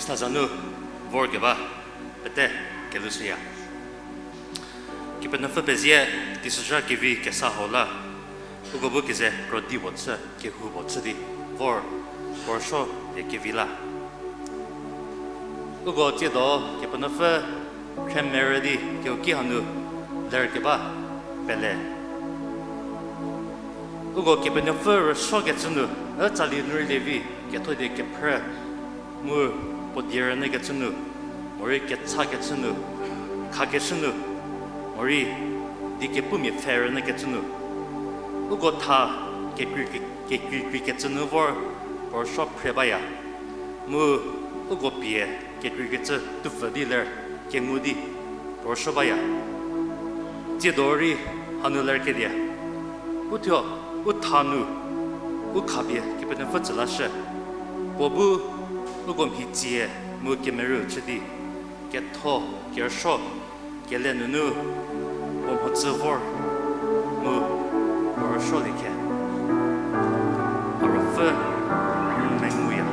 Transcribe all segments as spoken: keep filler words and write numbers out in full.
Sazanu vorkeba pete kelushüya. Kepenuopfü pezie, teisozha kevi kesa hau la, uko bu keze krodi puo chü, kehou puo chü di vor, puo rüsuo die kevi la. Uko tsiedo Kepenuopfü khremerü di kehouki hanu lerkeba pele. Uko Kepenuopfü rüsuokecü nu, ü tsali nu rei lievi, ketho die kephrü, mu puo die rünyükecü nu, morei kechakecü nu, khakeshü nu, morei di kepumia pfhe rünyükecü nu, uko tha kekrei, kekreikreikecü nu vor puo rüsuo phre baya. Mu uko pie kekreikecü tupfü di ler kengu di puo rüsuo baya. Tsiedo rei hanu lerkelie, uthuo, u tha nu, u khapie Kepenuopfü tsü lashü. Puo bu uko mhi tsie mu kemerü chü di, ketho, kerüsuo, kele nunu, puo mhodzü vor, mu puo rüsuolie khe. A Ruopfü, n menguya.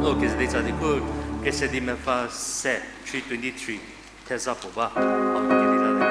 O, keze di tsa di pu, keze di mepfü se, three twenty-three, theza puo ba, a kedi la le.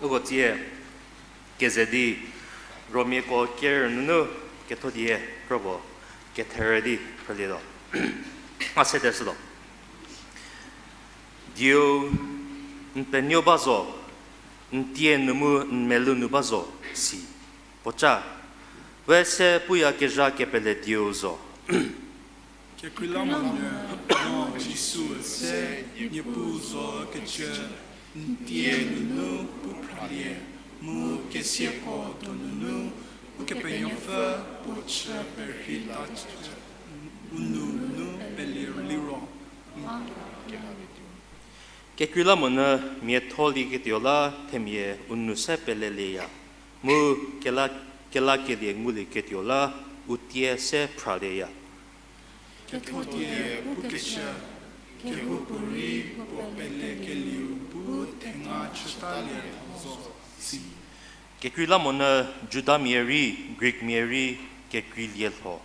Uko tsie keze di Romiako ker nunu ketho die kropuo ketherü di phrülietuo. A sede shütuo. Dieu n penuo ba zo, n tie nu mu n melou nu ba zo, si. Puoca, we se puyakezha kepele Dieu zo. Kekreilamonyü, no Jisu se Niepuu zo kecü, n tie nunu pu phralie, mu kesiako donu nu, Ukepenuopfü puo chü perhei ta chü, u nou nunu pelie liro. Kekreilamonyü miatho lieketuo la themia u nou se pelelieya, mu kela, kelakelie ngulieketuo la u tie se phralieya. Ketho die pukecü, kehoupuorei puo pelekelieu bu thenga chütalie zo, si. Kekreilamonyü Judamia rei, Greekmia rei kekreilie lho.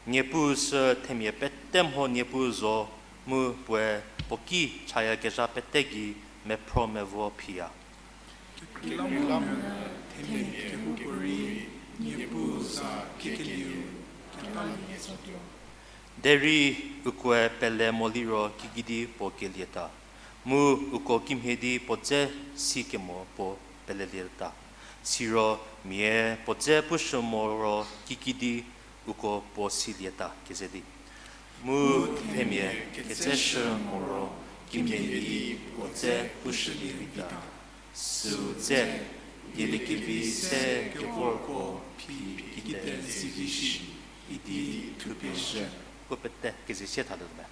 Niepuu sü themia pete mho Niepuu zo, mu puoe puo ki chayakezha pete gei mephro mevo phiya. Kekreilamonyü themia kehoupuorei Niepuu za kekelieu ketalie zotuo. Derei ukoe pele moliro kigidi puo kelieta, mu uko kimhie di puo dze sikemo puo pelelieta. Siro mia puo dze pushü moro kikidi uko puo silieta keze di. Mu themia ketseshü moro kimia di puo dze pushülie vita. Süu dze, dieliekevi se kevorko phi kite zivi shi, idi thupie shü. Ko pete keze sie tha lüme.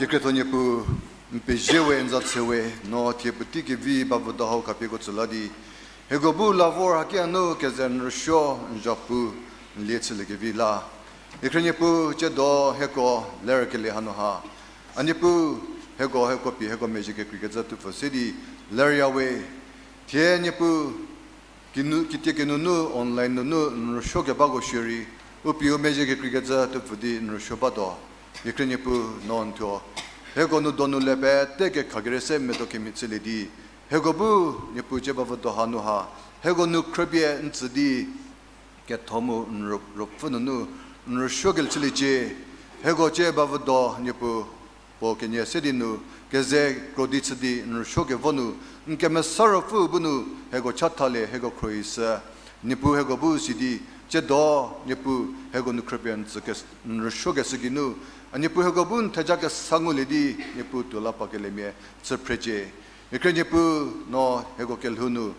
Kekreitho Niepuu, n pezie we, n za tse we, no thie puotei kevi bavüdo hau khapie ko tsü la di, hieko bu la vor haki a nu keze n rüsuo n zapu n lie chüliekevi la. Ikhrü Niepuu, tsiedo hieko lerkelie hanu ha, a Niepuu, hieko, hieko pie hieko mezhie kekreikecü thupfü se di lerya we. Thie Niepuu, kinu, kitie kinunu online nunu n rüsuo kebako shierei, u pie u mezhie kekreikecü thupfü di n rüsuo batuo. Ikhrü Niepuu, no n thuo hieko nu donu le pete kekhakere se medo kemhie chülie di, hieko bu Niepuu tsie bavüdo hanu ha, hieko nu khrüpie n tsü di, ketho mu n ruo, ruopfü nunu n rüsuo keliecie. Hieko tsie bavüdo Niepuu, puo kenie se di nu, keze kro di chü di n rüsuo kevo nu, n kemesa ruopfü bu nu hieko chathalie, hieko khruohi sü. Niepuu hieko bu si di, tsiedo, Niepuu hieko nu khrüpie n tsü ke, n rüsuo keshü geinu, a Niepuu hieko bu n theja kesa ngulie di, Niepuu tuo la pa keliemia chü phrecie. Ikhrü Niepuu, no hieko kelhou nu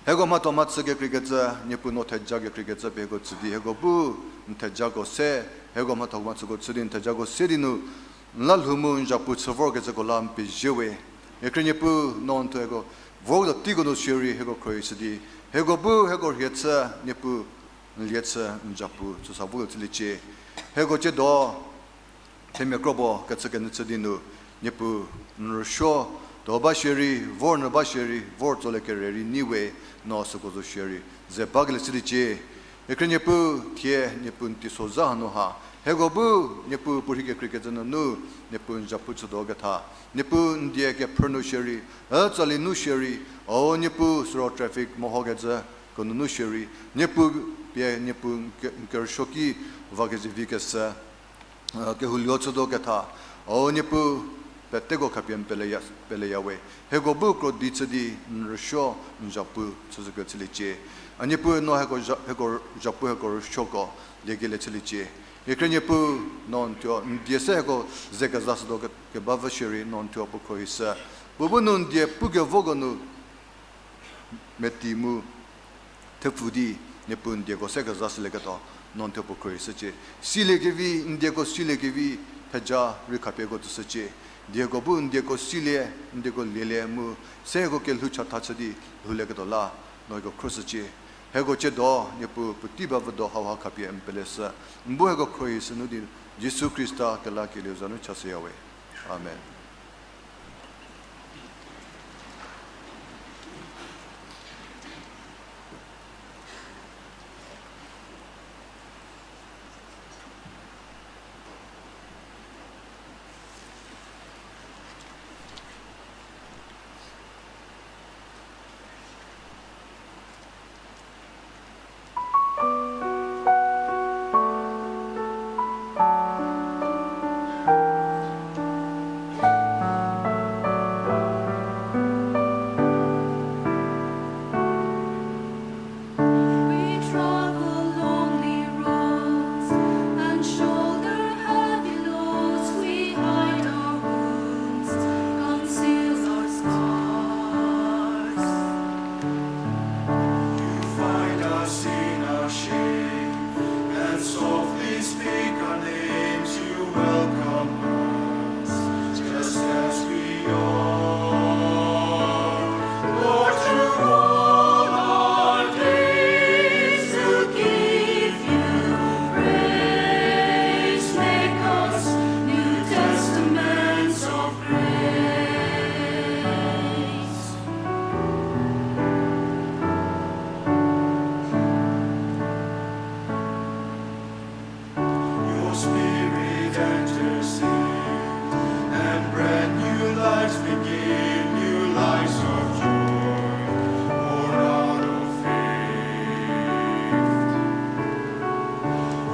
hieko mhatho mhachü kekreikecü, Niepuu no theja kekreikecü pie hieko tsü di hieko bu n thejako se, hieko mhatho mhachüko tsü di n thejako se di nu, n la lhou mu n zapu chü vorkecüko la n pezie we. Ikhrü Niepuu, no n thuo hieko vorketuo teiko nu shierei hieko khruohishü di, hieko bu hieko rhie chü, Niepuu n lie chü n zapu chüsa volie chüliecie. Hieko tsiedo themia kro puo kechükenyü chü di nu, Niepuu n rüsuo tuo ba shierei, vor nyü ba shierei, vor tsolie kere rei nyi we, no süko zo shierei ze bakelie chüliecie. Ikrie Niepuu, thie Niepuu n teisozha hanu ha, hieko bu Niepuu puorhi kekreikecü nunu, Niepuu n zapu chütuo ketha, Niepuu n die kephrü nu shierei, ütsali nu shierei, o Niepuu süro traffic mehokecü ko nunu shierei, Niepuu pie Niepuu n ke-, n kerüsuoki vakezhü vi keshü, kehoulie chütuo ketha, o Niepuu peteko khapie n peleya, peleya we. Hieko bu krodi chü di n rüsuo n zapu chüshükelie chüliecie. A Niepuu no hieko za-, hieko zapu hieko rüsuoko liekelie chüliecie. Ikrie Niepuu, no n thuo n die se hieko ze kezashütuo ke-, keba vü shierei no n thuo puo khruohishü. Puo bu nu n die pukevoko nu meti mu thepfu di, Niepuu n dieko se kezashülieketuo no n thuo puo khruohishücie. Siliekevi, n dieko siliekevi theja rei khapieko tsüshücie. Dieko bu n dieko silie, n dieko lielie mu se hieko kelhou chatha chü di lhoulieketuo la no hieko khruohishücie. Hieko tsiedo Niepuu puotei ba vüdo hauha khapie n peleshü. N bu hieko khruohishü nu di Jisu Khrista kelakelieu za nu chashüya we. Amen. We travel lonely roads and shoulder heavy loads. We hide our wounds, conceal our scars. You find us in our shame and softly speak our names. You welcome us just as we are. Lord, through all our days we'll give you praise. Make us new testaments of grace. Your spirit enters in, and brand new lives begin, new lives of joy, born out of faith.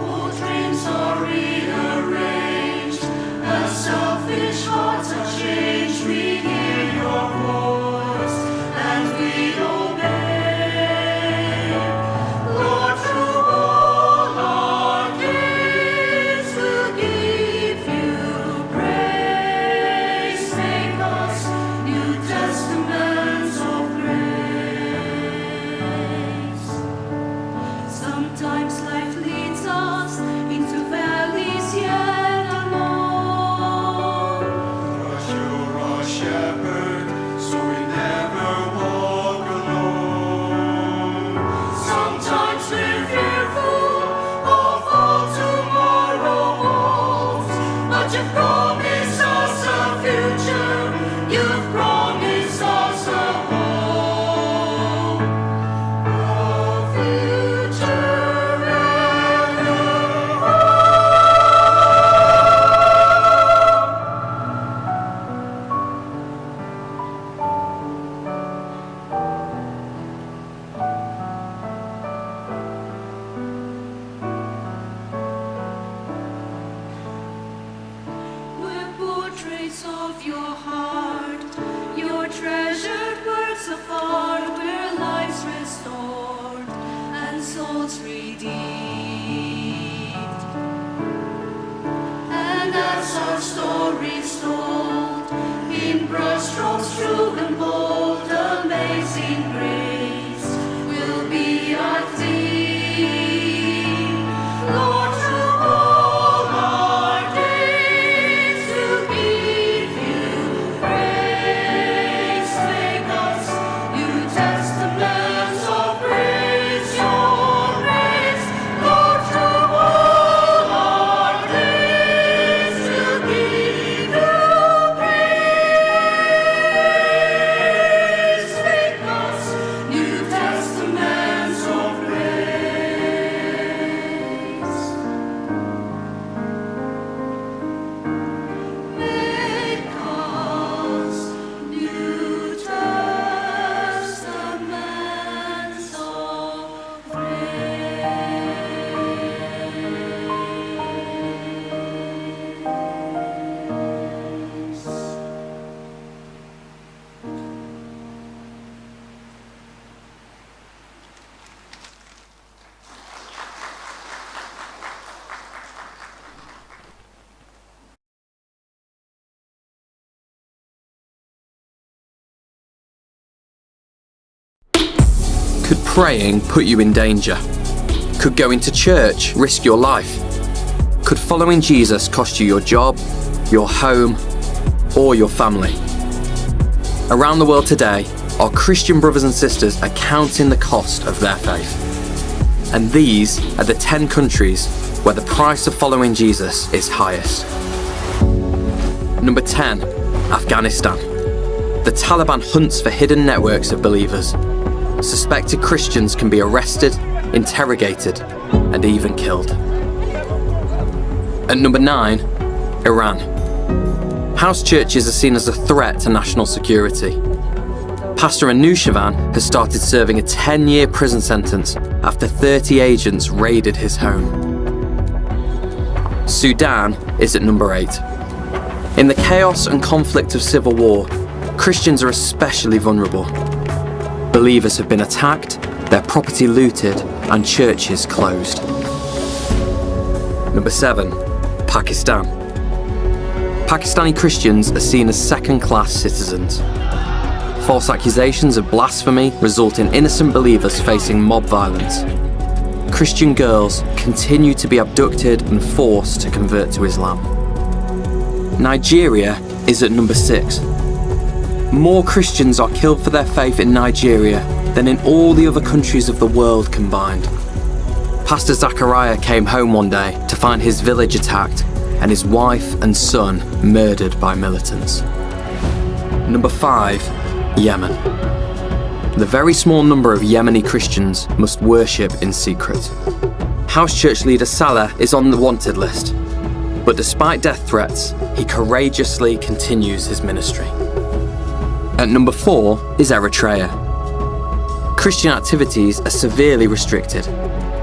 All dreams are rearranged, and selfish hearts are changed. We hear your voice, and we obey. Lord, through all our days we'll give you praise. Make us new testaments of grace. Sometimes life leads us into valleys yet unknown. But you're our shepherd, so we never walk alone. Sometimes we're fearful of what tomorrow holds, but you've promised us a future. You've promised us a hope, a future and a hope. We're portraits of your heart, your treasured works of art, where lives restored and souls redeemed. And as our stories told, in broad strokes true and bold, Amazing Grace will be our theme. Lord, through all our days to give you praise, make us praying put you in danger? Could going to church risk your life? Could following Jesus cost you your job, your home, or your family? Around the world today, our Christian brothers and sisters are counting the cost of their faith. And these are the ten countries where the price of following Jesus is highest. Number ten, Afghanistan. The Taliban hunts for hidden networks of believers. Suspected Christians can be arrested, interrogated, and even killed. At number nine, Iran. House churches are seen as a threat to national security. Pastor Anushirvan has started serving a ten-year prison sentence after thirty agents raided his home. Sudan is at number eight. In the chaos and conflict of civil war, Christians are especially vulnerable. Believers have been attacked, their property looted, and churches closed. Number seven, Pakistan. Pakistani Christians are seen as second-class citizens. False accusations of blasphemy result in innocent believers facing mob violence. Christian girls continue to be abducted and forced to convert to Islam. Nigeria is at number six. More Christians are killed for their faith in Nigeria than in all the other countries of the world combined. Pastor Zachariah came home one day to find his village attacked and his wife and son murdered by militants. Number five, Yemen. The very small number of Yemeni Christians must worship in secret. House church leader Salah is on the wanted list, but despite death threats, he courageously continues his ministry. At number four is Eritrea. Christian activities are severely restricted.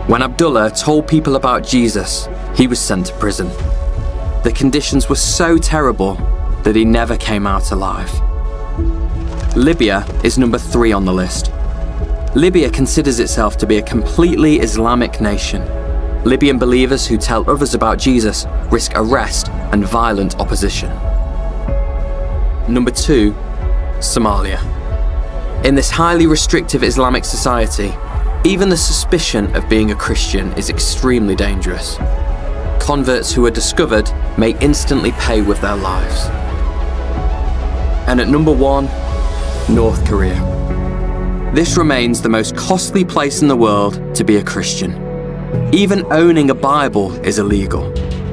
When Abdullah told people about Jesus, he was sent to prison. The conditions were so terrible that he never came out alive. Libya is number three on the list. Libya considers itself to be a completely Islamic nation. Libyan believers who tell others about Jesus risk arrest and violent opposition. Number two, Somalia. In this highly restrictive Islamic society, even the suspicion of being a Christian is extremely dangerous. Converts who are discovered may instantly pay with their lives. And at number one, North Korea. This remains the most costly place in the world to be a Christian. Even owning a Bible is illegal.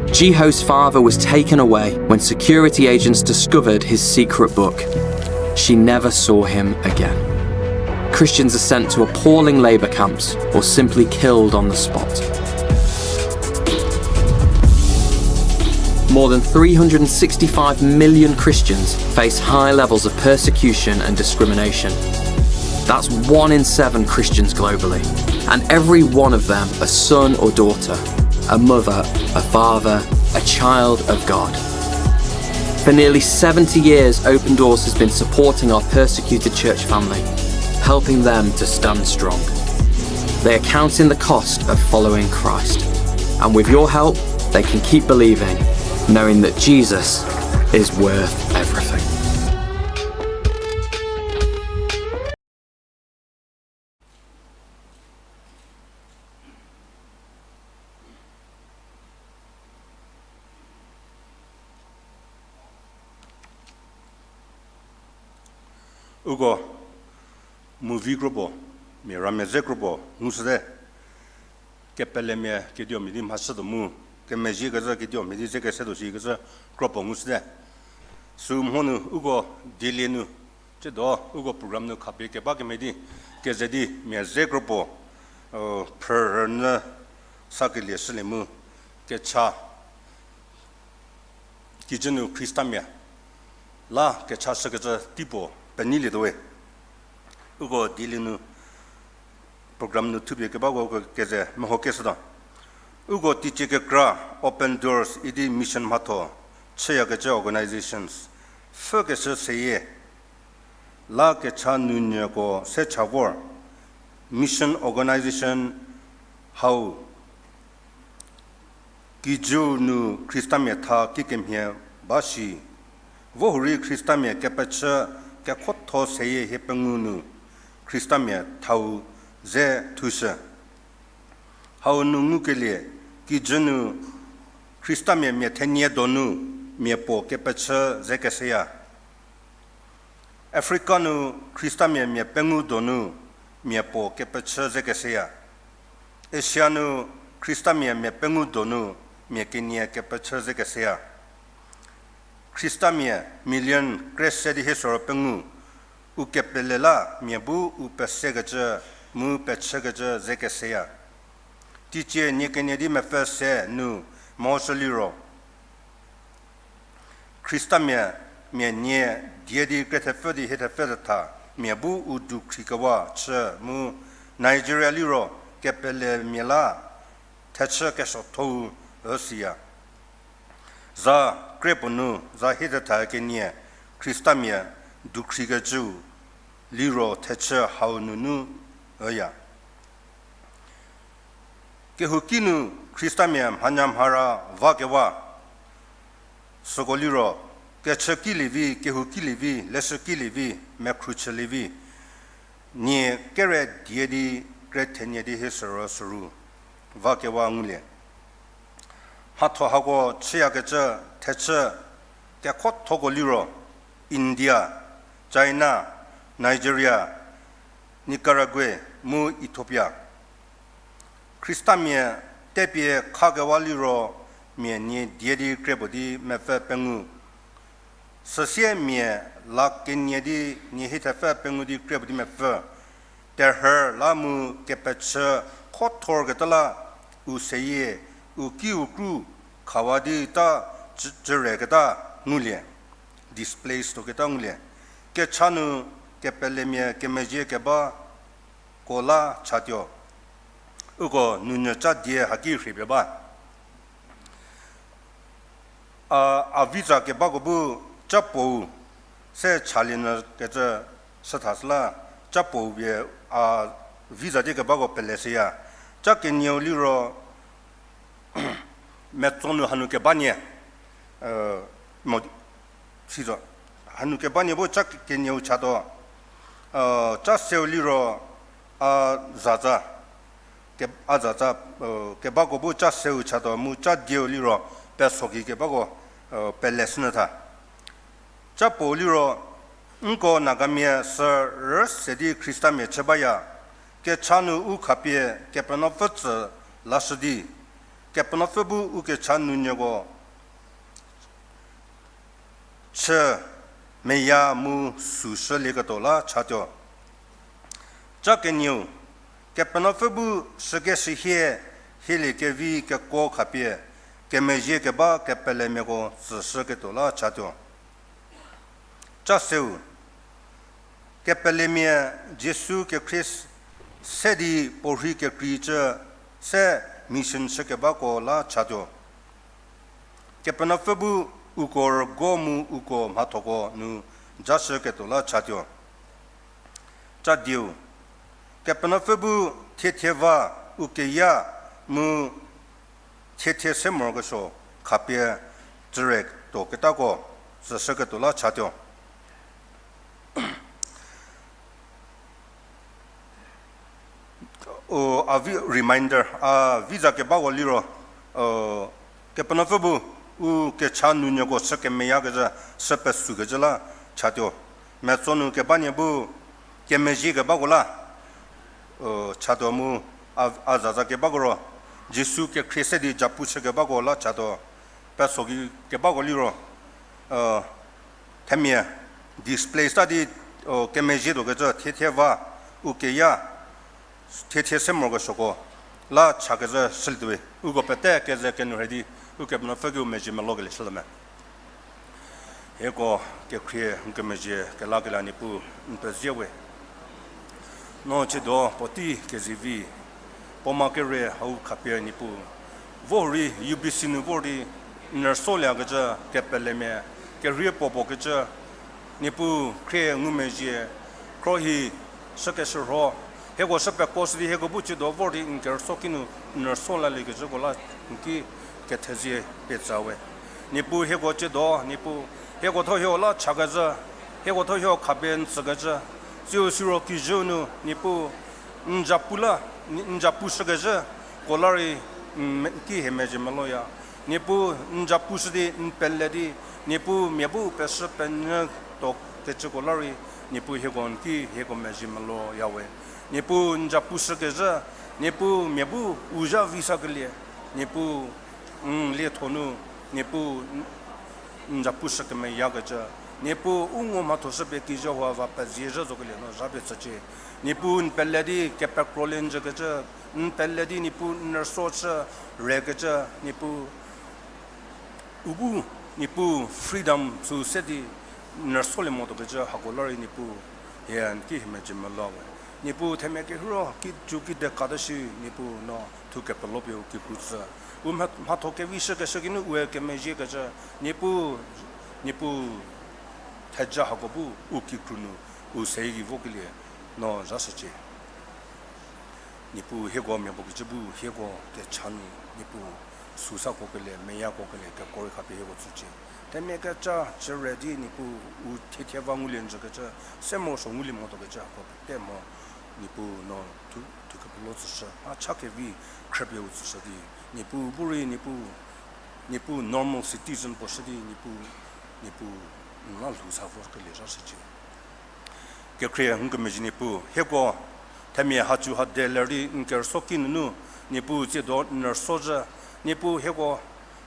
Jiho's father was taken away when security agents discovered his secret book. She never saw him again. Christians are sent to appalling labor camps or simply killed on the spot. More than three hundred sixty-five million Christians face high levels of persecution and discrimination. That's one in seven Christians globally, and every one of them a son or daughter, a mother, a father, a child of God. For nearly seventy years, Open Doors has been supporting our persecuted church family, helping them to stand strong. They are counting the cost of following Christ, and with your help, they can keep believing, knowing that Jesus is worth everything. Uko mu vi kropuo, mia ramia ze kropuo ngushüte. Kepelemia kediomia di mhashütuo mu, kemezhie kezhü kediomia di ze kesetuo shi kezhü kropuo ngushüte. Sü mho nu uko dielie nu, tsiedo uko program nu khapie keba kemhie di, keze di mia ze kropuo, phrü rünyü sakelie shülie mu, kecha kijü nu Khristamia la kecha shükecü teipuo penyilietuowe. Uko dielie nu program nu thupie kebako uko keze mehokeshütuo. Uko teicie kekra Open Doors idi mission mhatho chüyakecü organizations pfhükeshü seyie la kecha nunyüko se cha vor, mission organization hau kijüu nu Khristamia tha kikemhie ba shi. Vo hurei Khristamia kepechü kekhotho seyie hie pengou nu Khristamia thau ze thushü. Hau nu ngukelie, kijü nu Khristamia mia thenie donu mia puo kepechü ze keseya. Africa nu Khristamia mia pengou donu mia puo kepechü ze keseya. Asia nu Khristamia mia pengou donu mia kenie kepechü ze keseya. Khristamia million kre se di hie soro pengou, u kepele la mia bu u pesekecü mu pechükecü ze keseya. Teicie nie kenie di mepfü se nu mehoshü liro, Khristamia mia nie die di kre thepfü di hie thepfü thetha mia bu u dukhri kewa chü mu Nigeria liro kepelemia la thechü kesuothou üsiya. Za kre puo nu za hie thetha kenie Khristamia dukhrikecüu liro thechü hau nunu üya. Kehouki nu Khristamia mhanya mhara vakewa, süko liro, kechü kilie vi, kehou kilie vi, leshü kilie vi, mekhru chülie vi, nie kere die di kre thenie di hie soro süru vakewa ngulie. Mhatho hako chüyakecü thechü kekhothoko liro, India, China, Nigeria, Nicaragua mu Ethiopia. Khristamia tepie khakewa liro mia nie die di kre puo di mepfü pengou. Süsie mia la kenie di nie hie thepfü pengou di kre puo di mepfü. Terhü la mu kepechü khothorketa la u seyie, u ki u kru khawa di ta cü-, cüreketa ngulie, displace tuoketa ngulie. Kecha nu kepelemia kemezhie kebako la chatuo. Uko nunyü ca die haki rhie pie ba. A, a visa kebako bu ca puou se chalie nyü kecü sütha süla, ca puou pie a visa die kebako pele shüya. Ca kenieu liro, metso nu hanu keba nie, mo, sizo, hanu keba nie bu ca ke-, kenieu chatuo, ca seu liro, a zatsa, ke-, a zatsa, kebako bu ca seu chatuo mu ca dieu liro, peso ki kebako, pele shünyü tha. Ca puou liro, nko Nagamia sü rüse di Khristamia chü baya, kecha nu u khapie Kepenuopfü tsü lashü di, Kepenuopfü bu u kecha nunyüko chü meya mu süshülieketuo la chatuo. Ca kenieu, Kepenuopfü bu shükeshü hie, hielie kevi kekuo khapie, kemezhie keba kepelemiako tsüshüketuo la chatuo. Ca seu, kepelemia Jisu kekhrie se di puorhi kekreicü se mission chükebako la chatuo. Kepenuopfü bu uko rügo mu uko mhathoko nu jashüketuo la chatuo. Ca dieu, Kepenuopfü bu thiethie va u keya mu thiethie se morokesuo khapie tsüre tuoketako tsüshüketuo la chatuo. O, a vi-, reminder, a visa kebako liro, Kepenuopfü bu u kecha nunyüko sü kemeyakecü, sü pesükecü la chatuo. Metso nu keba nie bu kemezhie kebako la chatuo mu, a, a zatsa kebako ro, Jisu kekhrie se di japu chükebako la chatuo, peso ki kebako liro, themia displace ta di, kemezhie tuokecü thiethie va, u keya, thiethie se morokesuoko la chakezhü shülietuowe, uko pete keze kenu rhe di, Ukepenuopfü ki u mezhie melokelie shülie me. Hieko kekhrie n kemezhie kelakelie Niepuu n pezie we. No tsiedo puotei kezivi, puo ma kere hau khapie Niepuu, vo rei U B C nu vor di n rüsoliekecü kepelemia, kerhei puo puo kecü, Niepuu khrie ngumezhie, khrohi, shükeshürho, hieko shü pekuoshü di hieko bu tsiedo vor di n kerüsuo kinu n rüsolieliekecüko la n ki kethezie petsa we. Niepuu hieko tsiedo, Niepuu hieko thuo hieko la chakezhü, hieko thuo hieko khapie n tsükecü, tsiu siro kijüu nu, Niepuu N zapu la, n zapu shükezhüko la rei, n ki hie mezhie meloya. Niepuu n zapu shü di n pele di, Niepuu mia bu peshü penyü tuo kecüko la rei, Niepuu hieko n ki hieko mezhie meloya we. Niepuu n zapu shükezhü, Niepuu mia bu u zha vi sakelie, Niepuu n lietho nu, Niepuu n zapu shü kemeyakecü, Niepuu u ngo mhatho shüpie kijü hau va pezie zhü zokelie no zhapie tsücie. Niepuu n pele di kepekrolie njükecü, n pele di Niepuu n rüso chü rekecü, Niepuu u bu, Niepuu freedom sü se di n rüsolie motuokecü hako la rei Niepuu hie n ki hie mezhie melo we. Niepuu themia kehiro ki ju ki de kata shi Niepuu no thu kepelo pie u kikru tsü. U mha-, mhatho kevi shükeshü kinu ue kemezhiekecü, Niepuu, Niepuu theja hako bu u kikru nu u se gei vokelie no zha shücie. Niepuu hieko mia puo kecü bu hieko kecha nu, Niepuu süsa kuokelie, meya kuokelie, kekuo rei khapie hieko tsücie. Themia kecha chüre di Niepuu u thiethie va ngulie njükecü, se morosuo ngulie motuokecü hako pete mo, Niepuu no thu, thu kepelo tsüshü, mha cha kevi khrüpie u tsüshü di, Niepuu bu rei Niepuu, Niepuu normal citizen puo shü di Niepuu, Niepuu n la lhou sa vokelie zha shücie. Kekhrie ngukemezhie Niepuu, hieko themia hacu hade ler di n kerüsuoki nunu, Niepuu tsiedo n rüso zhü, Niepuu hieko,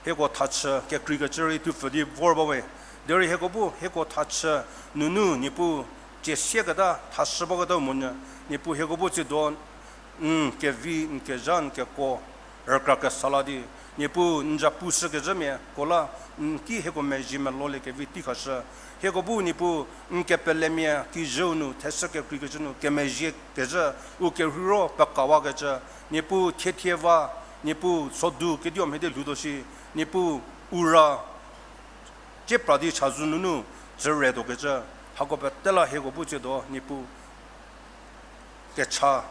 hieko thachü kekreikecü rei thupfü di vor ba we, derei hieko bu hieko thachü nunu Niepuu cie sieketa thashü baketa monyü, Niepuu hieko bu tsiedo n kevi, n kezha, n kekuo rükra kesa la di, Niepuu n zapu shükezhümiako la n ki hieko mezhie melolie kevi tei khashü. Hieko bu Niepuu n kepelemia kijüu nu theshü kekreikecü nu kemezhie kezhü, u kerheiro pekawakecü, Niepuu thiethie va, Niepuu sodu kedio mhie di lhoutuo shi, Niepuu u ra cie pra di chazou nunu tsüretuokecü, hako pete la hieko bu tsiedo Niepuu kecha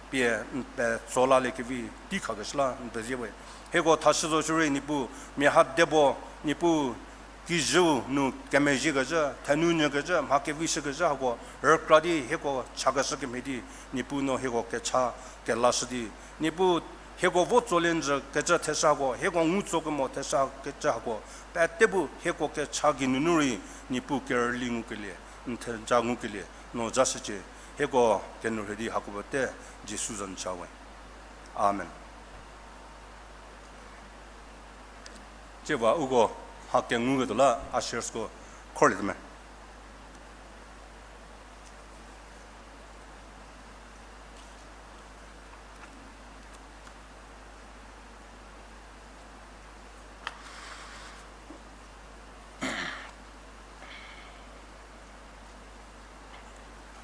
pie n petso lalie kevi tei khakeshü la n pezie we. Hieko thashü zo shierei Niepuu mia ha debo, Niepuu kijüu nu kemezhiekezhü, thenou nyükezhü, mha kevi shükezhü hako rükra di hieko chakeshü kemhie di, Niepuu no hieko kecha kelashü di, Niepuu hieko vo tsolie njükecü theshü hako, hieko ngu tso kemo theshü kecü hako, pete bu hieko kecha geinunu rei Niepuu kerüli ngukelie, n theja ngukelie no zha shücie. Hieko kenou rhie di hako pete Jisu za nu cha we. Amen. Tsieva uko mha kenguketuo la ushersko khorlietuo me.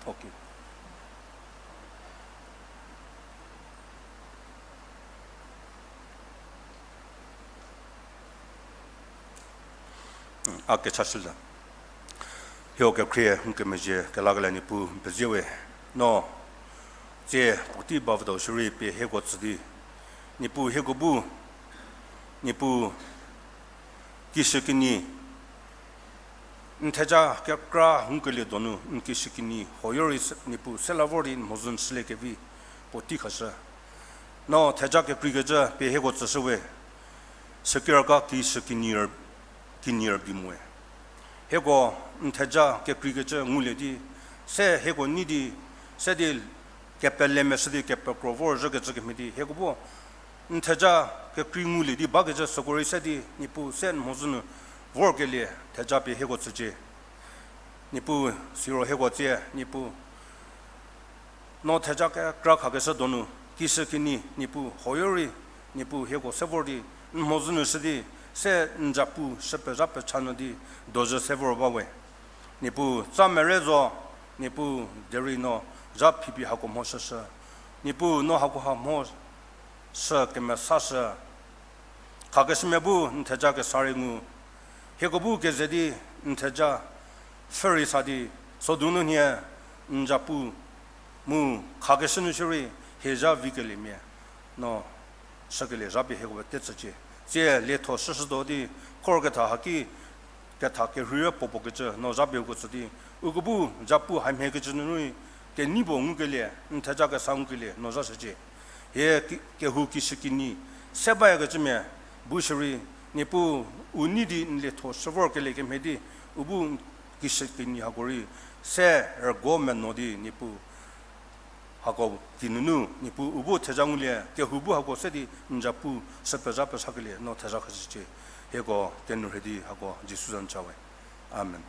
Okay. A kechashülie. Hieko kekhrie ngukemezhie kelakelie Niepuu n pezie we. No tsie puotei bavüdo shierei pie hieko tsü di, Niepuu hieko bu, Niepuu kishükinyi n theja kekra ngukelie donu n kishükinyi hoyo rei se, Niepuu se la vor di n mhodzü n shülie kevi puotei khashü. No theja kekreikecü pie hieko tsüshü we, shükiraka kishükinyi, kinyi rübei mo we. Hieko n theja kekreikecü ngulie di, se hieko nei di, se di kepelemia shü di kepekro vorzhükecü kemhie di, hieko bu n theja kekrei ngulie di bakecü süko rei se di, Niepuu se n mhodzü nu vorkelie theja pie hieko tsücie. Niepuu siro hieko tsie, Niepuu no theja kekra khakeshü donu, kishükinyi, Niepuu hoyo rei, Niepuu hieko se vor di, n mhodzü nu shü di, se n zapu shü pezha pecha nyü di, dozhü se vor ba we. Niepuu tsa mere zo, Niepuu derei no zha phipie hako mho shüshü. Niepuu no hakoha mho shü kemesashü. Khakeshümia bu n theja kesa rei ngu. Hieko bu keze di n theja pfhü rei sa di, sodu nu nhie n zapu mu khakeshü nu shierei hie zha vikeliemia no shükelie zha pie hieko pete tsücie. Tsie lietho shüshütuo di khor ketha haki ketha kerhei puo puo kecü no zha pie uko tsü di, uko bu zapu hamhie kecü nunu rei kenei puo ngukelie, n theja kesa ngukelie no zha shücie. Hie ki-, kehou kishükinyi se bayakecümia bu shierei, Niepuu u nei di n lietho shü vorkelie kemhie di, u bu kishükinyi hako rei se rügo meno di Niepuu hako kinunu Niepuu u bu theja ngulie, kehou bu hako se di n zapu sü pezha pesakelie no theja khashücie. Hieko kenu rhei di hako Jisu za nu cha we. Amen.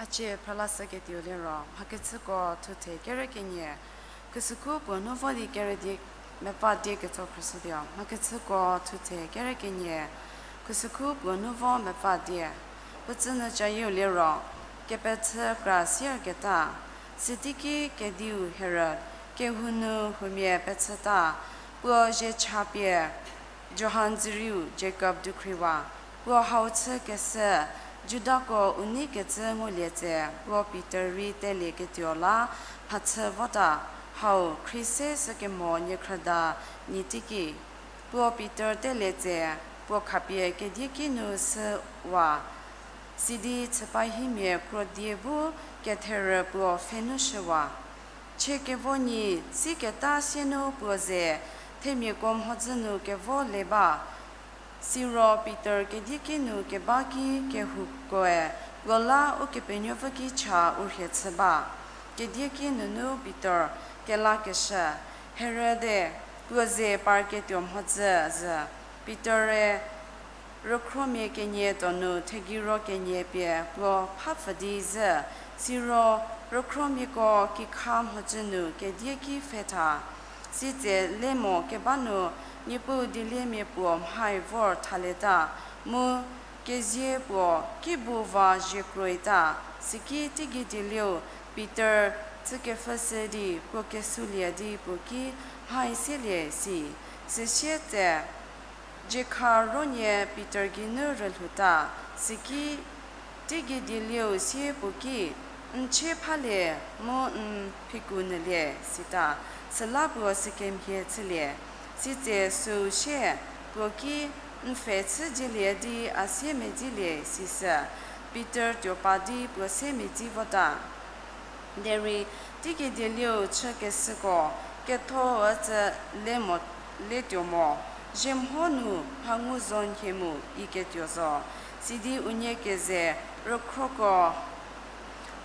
A cie phrülashüketuo liro, Mhakechüko thuthe kere kenie, khusükhu puo nu vo di kere die mepfü die ketso phrüshütuo. Mhakechüko thuthe kere kenie, khusükhu puo nu vo mepfü die. Puo tsü nu cayieu liro, kepechü kra sierketa, süteiki kediu Herod, kehou nu huomia pechüta, puo zhiechapie, Johan ziriu Jakob dukhriwa, puo hau chükeshü, Judako u neikecü ngulie tse, puo Pitor rei telieketuo la mhachü vota, hau khrie se sükemo niekhrüda nyi teiki. Puo Pitor telie tse, puo khapie kedieki nu süwa, sidi chüpahimia krodie bu ketherü puo pfhenu shüwa. Chie kevo nyi siketa sienu puo ze themiako mhodzü nu kevo le ba. Siro Pitor kedieki nu keba ki kehoukoe puo la Ukepenuopfü ki cha u rhie chü ba. Kedieki nunu Pitor kelakeshü, Herode puo ze parketuo mhodzü zhü, Pitor-e rükhromia kenie donu thegiro kenie pie puo phapfü di zhü, siro rükhromiako kikha mhodzü nu kedieki pfhe tha. Sitse le mo keba nu Niepuu dieliemia puo mhai vor thalieta, mu kezie puo ki bu va zhie kroita, süki teigei dielieu Pitor chükepfhüshü di puo kesulie di puo ki mhai selie si. Süsie tse Jikha ronie Pitor geinu rülhouta, süki teigei dielieu sie puo ki, N chie phalie mu n phiku nyülie, sita. Süla puo sükemhie chülie. Sitse süu sie puo ki, N pfhe chü dzielie di a sie medzilie, sisü. Pitor tuopa di puo se medzi vota. Derei teigei dielieu chükeshüko ketho ücü le mo, letuo mo, zhemho nu mha ngu zo nhie mu iketuo zo. Sidi unie keze rükhroko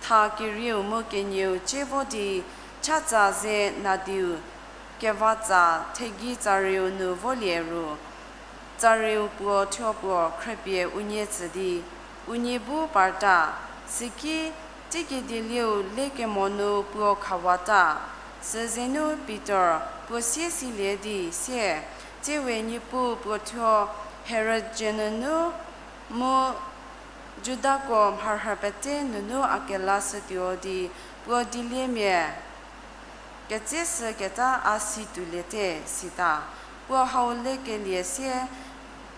tha kerieu mu kenieu cie vo di, chatsa ze nadiu kevatsa thegei tsariu nu volie ru, tsariu puo thuo puo khrüpie unie tsü di, unie bu parta, süki teigei dielieu lekemo nu puo khawata. Süzenu Pitor puo sie silie di sie, Tsiewe Niepuu puo thuo Herod dzie nunu mu Judako mharhü pete nunu a kelashütuo di puo dieliemia ketseshüketa a si touliete, sita. Puo hau lekelie sie,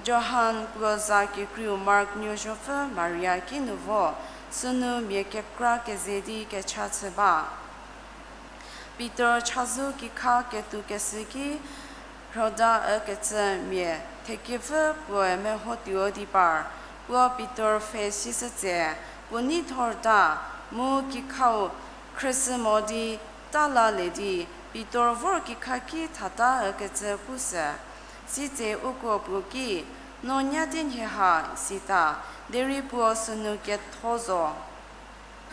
Johan puo za kekreiu Mark nuo zopfü Maria kinu vo, sünu mia kekra keze di kecha chü ba. Pitor chazou kikha ketou keshü ki Roda ükecü mia thekevü puoe mehotuo di par, puo Pitor pfhe sishü tse, puo neithor ta, mu kikhau khrüshü mo di ta lalie di, Pitor vor kikha ki thata ükecü pushü. Sitse uko puo ki, No nyate nhie ha, sita, derei puo sünu ketho zo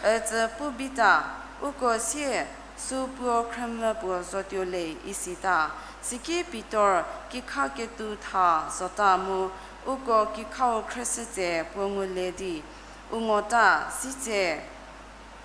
ücü pu bita, uko sie, Sü puo khrümvü puo zotuo le, isita. Süki Pitor kikha ketou tha zota mu uko kikhau khrüshü tse puo ngulie di u ngota, sitse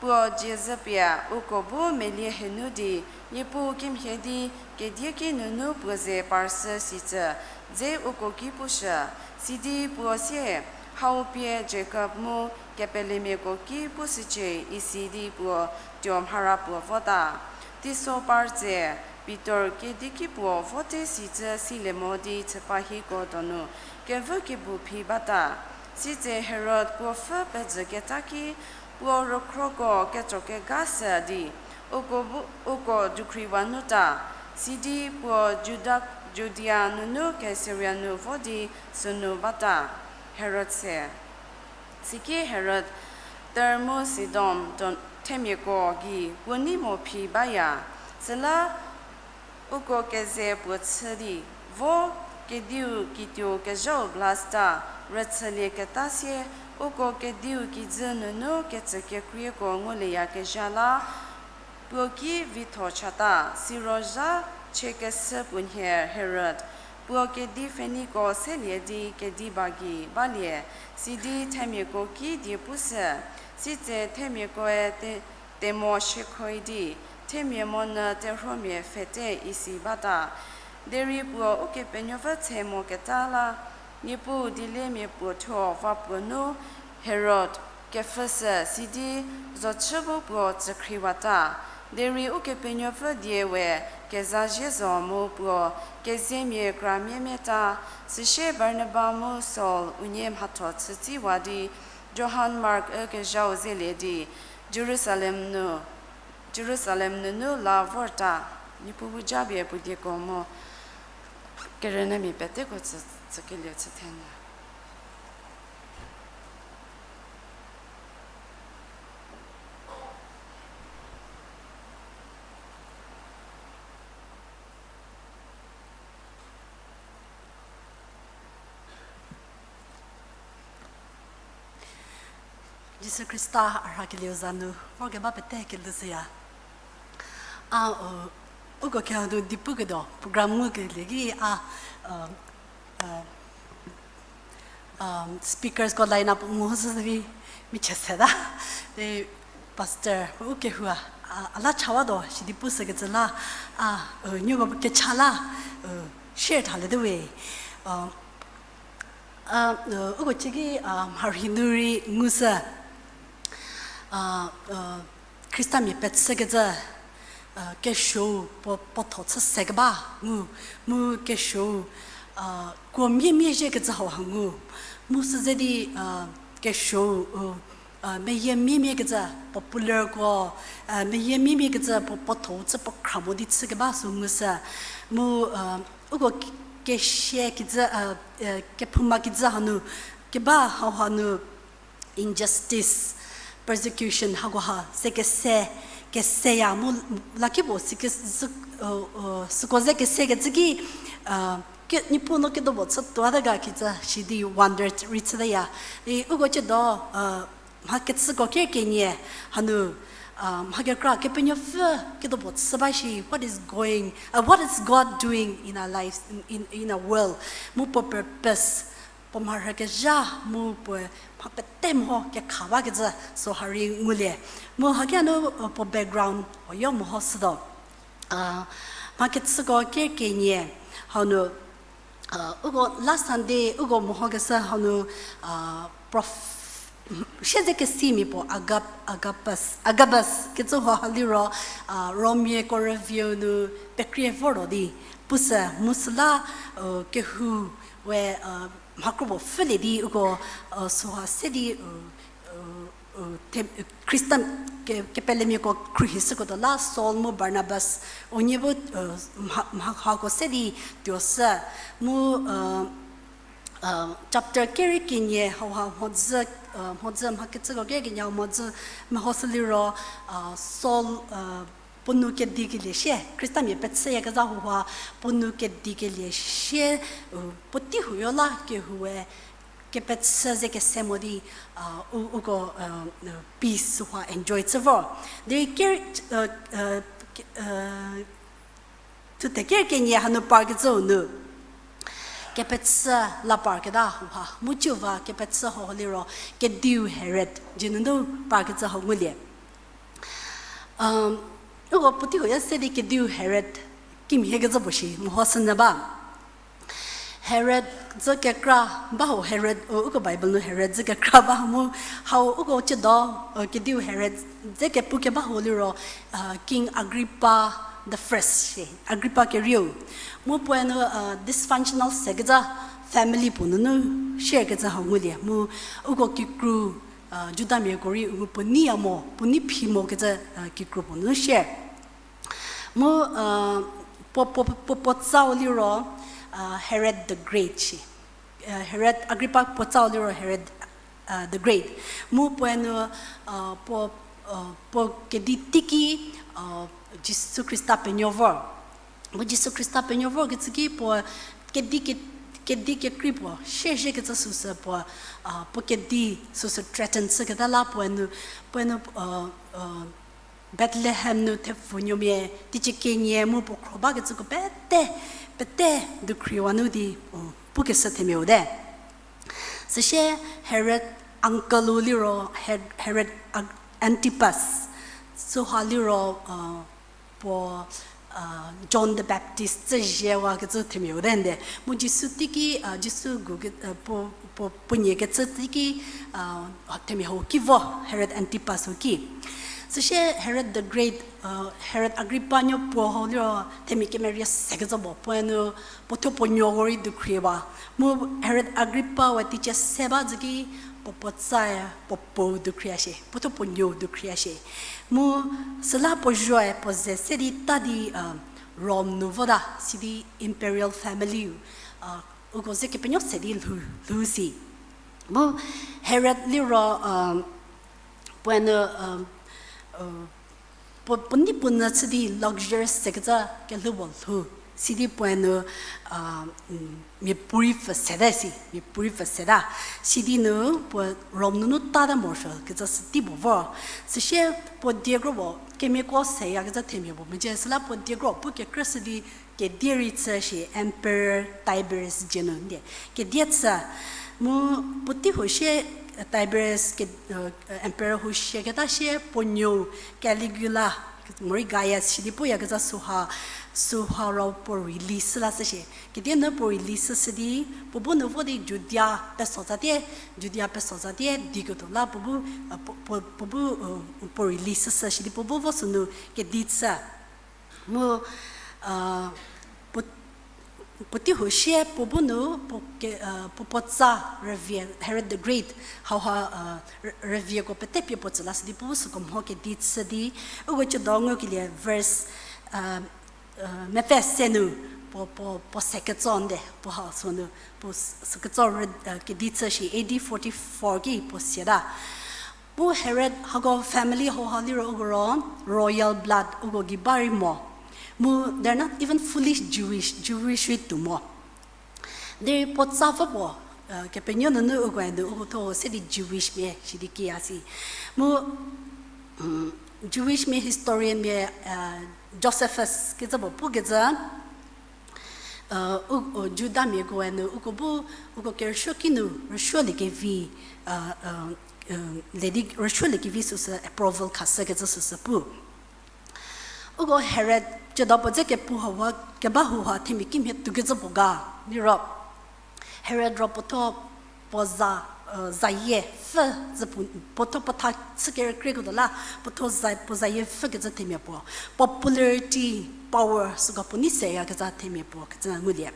puo dzie zhüpie uko bu melie henu di, Niepuu kimhie di kedie ki nunu puo ze parshü sicü dze uko ki pushü. Sidi puo sie, Hau pie Jakob mu kepelemiako ki pushücie, isi di puo tuo mhara puo vota. Teiso par tse, Pitor kedikipuo vote sicü silie mo di chüpahiko donu kevü kebu phi bata. Sitse Herod puo pfü pejüketa ki, puo rükhroko keco kega sü di, uko bu, uko dukhriwa nuta, sidi puo Juda, Judia nunu Kaisaria nu vo di sünu bata. Herod se. Süki Herod Tur mu Sidon don themiako gei puo nei mo phi baya, süla uko keze puo chü di, vo kediu kituo kezhau Blasta rüchülieketa sie, uko kediu kijü nunu kecükekrieko ngulieyakezha la puo ki vitho chata, siro zha chiekeshü puo nhie Herod puo kedi pfheniko selie di kediba gei balie, sidi themiako ki die pushü. Sitse themiakoe te, temo shiekhoi di, themia monyü terhuomia pfhete isi bata. Derei puo Ukepenuopfü tse moketa la, Niepuu dieliemia puo thuo va puo nu Herod kepfhüshü sidi zochü bu puo tsükhriwata. Derei Ukepenuopfü die we kezha zie zo mu puo keziemia kra miemieta, süsie Barnaba mu Saul unie mhatho chütsiwa di Johan Mark ükezhau zelie di Jerusalem nu, Jerusalem nunu la vorta. Niepuu bu japie puo dieko mu kerünyümia peteko tsü, tsükelie chü thenyü. Jisu Khrista a rhakelieu za nu vorkeba pete kelhou shüya. A, u, uko kehou nu di puketuo program ngukelie ki a, speakers ko line up ngu shüshü vi michie seta. Pastor u kehou a, a la chawatuo sidi pushükecü la, a, nieko kecha la share thaliete we. A, uko ciki mharhi nu rei ngushü, Khristamia pechükecü, kesuou puo, puo tho chü sekeba ngu, mu kesuou kuo miemie ziekecü hau ha ngu, mu süze di kesuou meyie miemiekecü, popularko meyie miemiekecü puo, puo tho chü puo khra mo di chükeba sü ngushü, mu uko kesia kijü, kephouma kijü hanu, keba hau hanu injustice, persecution hakoha ze kese, keseya mu lakipuo süko ze kesekecü ki, Niepuu no kedopuo chütuo ta ga kijü sidi wonder rei chüteya. Uko ciedo mha kechüko ker kenie hanu, mha kekra Kepenuopfü kedopuo chü ba shi, what is going, what is God doing in our lives, in, in our world? Mu puo purpose, puo mharhü kezha mu puo mha pete mho kekha bakecü sü ha rei ngulie. Mu haki hanu puo background huoyo mehoshütuo. Mha kechüko ker kenie hanu, uko last Sunday uko mehokeshü hanu, siedzekesimia puo Agab-, Agabus, Agabus kecü huo ha liro, Romiako rüvieu nu pekrie vortuo di pushü mu süla, kehou we mha kropuo pfhülie di uko süha se di, Khrista kepelemiako khruohishüketuo la Saul mu Barnabas, unie bu mha, mha hako se di tuo shü, mu chapter kerei kenie hauha mhodzü, mhodzü mhakecüko kerei kenie hau mhodzü mehoshü liro, Saul puo nou kedikelie sie, Khristamia pechüyakezha hauha puo nou kedikelie sie, puotei huoyo la kehoue kepechü ze kese mo di, u, uko peace hauha enjoy chü vor. Derei ker, thuthe ker kenie hanu parkecüu nu kepechü la parketa hauha mu ciu va kepechü hau liro kediu Herod, jie nunu parkecü hau ngulie. Uko puotei huoyo se di kediu Herod kimhiekecü puo shi mehoshünyü ba. Herod dzü kekra ba ho, Herod, uko Bible nu Herod dzü kekra ba mu, hau uko ciedo, kediu Herod dze kepu keba ho liro, King Agrippa the First shi, Agrippa kerieu. Mu puoe nu dysfunctional sekecü family puo nunu share kecü hau ngulie mu, uko kikru, Judamiako rei u puo neiya mo, puo nei phi mokecü kikru puo nunu share. Mu puo, puo, puo, puo tsau liro Herod the Great shi. Herod, Agrippa puo tsau liro Herod the Great. Mu puoe nu puo, puo kedi teiki Jisu Khrista penuo vor. Mu Jisu Khrista penuo vorkecü ki puo kedi ke, kedi kekrei puo shezhiekecü süsü puo, puo kedi süsü threaten chüketa la puoe nu, puoe nu Bethlehem nu thepfunuomia teicie kenie mu puo khro bakecüko pete, pete dukhriwa nu di pukeshü themiau te. Süsie Herod uncle-u liro Herod Antipas, süha liro puo John the Baptist tsüziewakecü themiau te nde. Mu Jisu teiki, Jisu gu, puo, puo, puo nie kecü teiki themiau ki vo, Herod Antipas-u ki. Süsie Herod the Great, Herod Agrippa nuo puo hau liro themia kemerie sekecü puo, puoe nu puo thuo puo nuoko rei dukhriwa. Mu Herod Agrippa we teicie se ba zhü ki puo puo tsae puo puou dukhriya shie, puo thuo puo nuou dukhriya shie. Mu süla puo zuoe puo ze se di ta di Rome nu vota, sidi imperial family-u uko ze kepenuo se di lhou, lhou si. Mu Herod liro puoe nu puo, puo nei puo nyü chü di luxurious sekecü kelhou puo lhou. Sidi puoe nu miapuorei pfü seta si, miapuorei pfü seta. Sidi nu puo Rome nunu tata morosuo kecü sütei puo vor. Süsie puo diekro puo kemiako seyakecü themia puo mecie, süla puo diekro pu kekrüshü di kedie rei chü shie Emperor Tiberius dzie nu ndie. Kedie chü. Mu puotei huo sie Tiberius ke, emperor huo siaketa sie puo nuou Caligula, morei Gaius sidi puyakecü süha, süha ro puo release la shü shie. Kedie nu puo release shü di, puo bu nu vo di Judia peso zatie, Judia peso zatie diketuo la puo bu, puo, puo, puo bu, puo release shü shü di puo bu vo sünu kedi chü. Mu puo, puotei huo sie puo bu nu puo ke, puo puo tsa rüvie, Herod the Great, hauha rüvieko pete pie puo tsü lashü di puo bu süko mho kedi chü di, uko ciedo ngukelie verse mepfü se nu puo, puo, puo se ketso nde, puo hau sünu, puo s-, se ketso rü, kedi chü shie A D forty-four ki puo siata. Mu Herod hako family hauha liro uko ro royal blood uko gei ba rei mo. Mu they're not even fully Jewish, Jewish rei tuo mo. Derei puo tsa pfü puo, kepenuo nunu ukoe nu uko thuo se di Jewish mia shidi kiya si. Mu Jewish mia historian mia Josephus kecü puo pukecü, u, u, Judamiakoe nu uko bu, uko kerüsuo kinu rüsuoliekevi, le di rüsuoliekevi süsü approval khashükecü süsü pu. Uko Herod ciedo puo dze kepu hauha, keba hauha themia kimhie tuokecü puo ga, liro Herod ro puo thuo puo za, zayie pfü, zü pu-, puo thuo puo tha chü kerükrieko tuo la, puo thuo za, puo zayie pfükecü themia puo, popularity, power süko puo nei seyakecü themia puo kecü ngulie.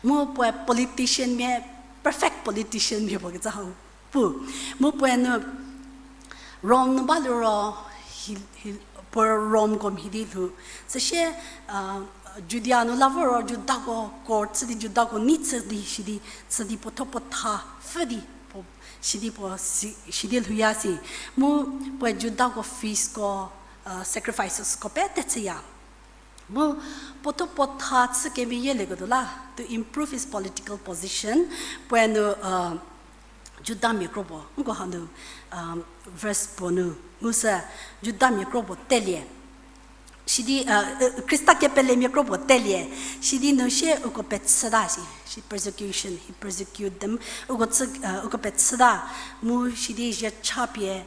Mu puoe politician mia, perfect politician mia puo kecü hau pu. Mu puoe nu Rom nu ba liro, hi, hi, puo Romko mhie di lhou. Süsie, uh, Judia nu la vo ro Judako court chü di, Judako nei chü di, sidi, chü di puotho puotha pfü di, puo, sidi puo, si, sidi lhouya si. Mu puoe Judako feastko, uh, sacrificesko pete chüya. Mu puotho puotha chü kemeyielieketuo la, to improve his political position, puoe nu, uh, Judamia kro puo, nko hanu, um, verse puo nu, ngu sü, Judamia kro puo telie. Sidi, uh, uh, Khrista kepelemia kro puo telie. Sidi nu sie uko pechüta si, si persecution, he persecute them, uko chü, uh, uko pechüta, mu sidi ziecha pie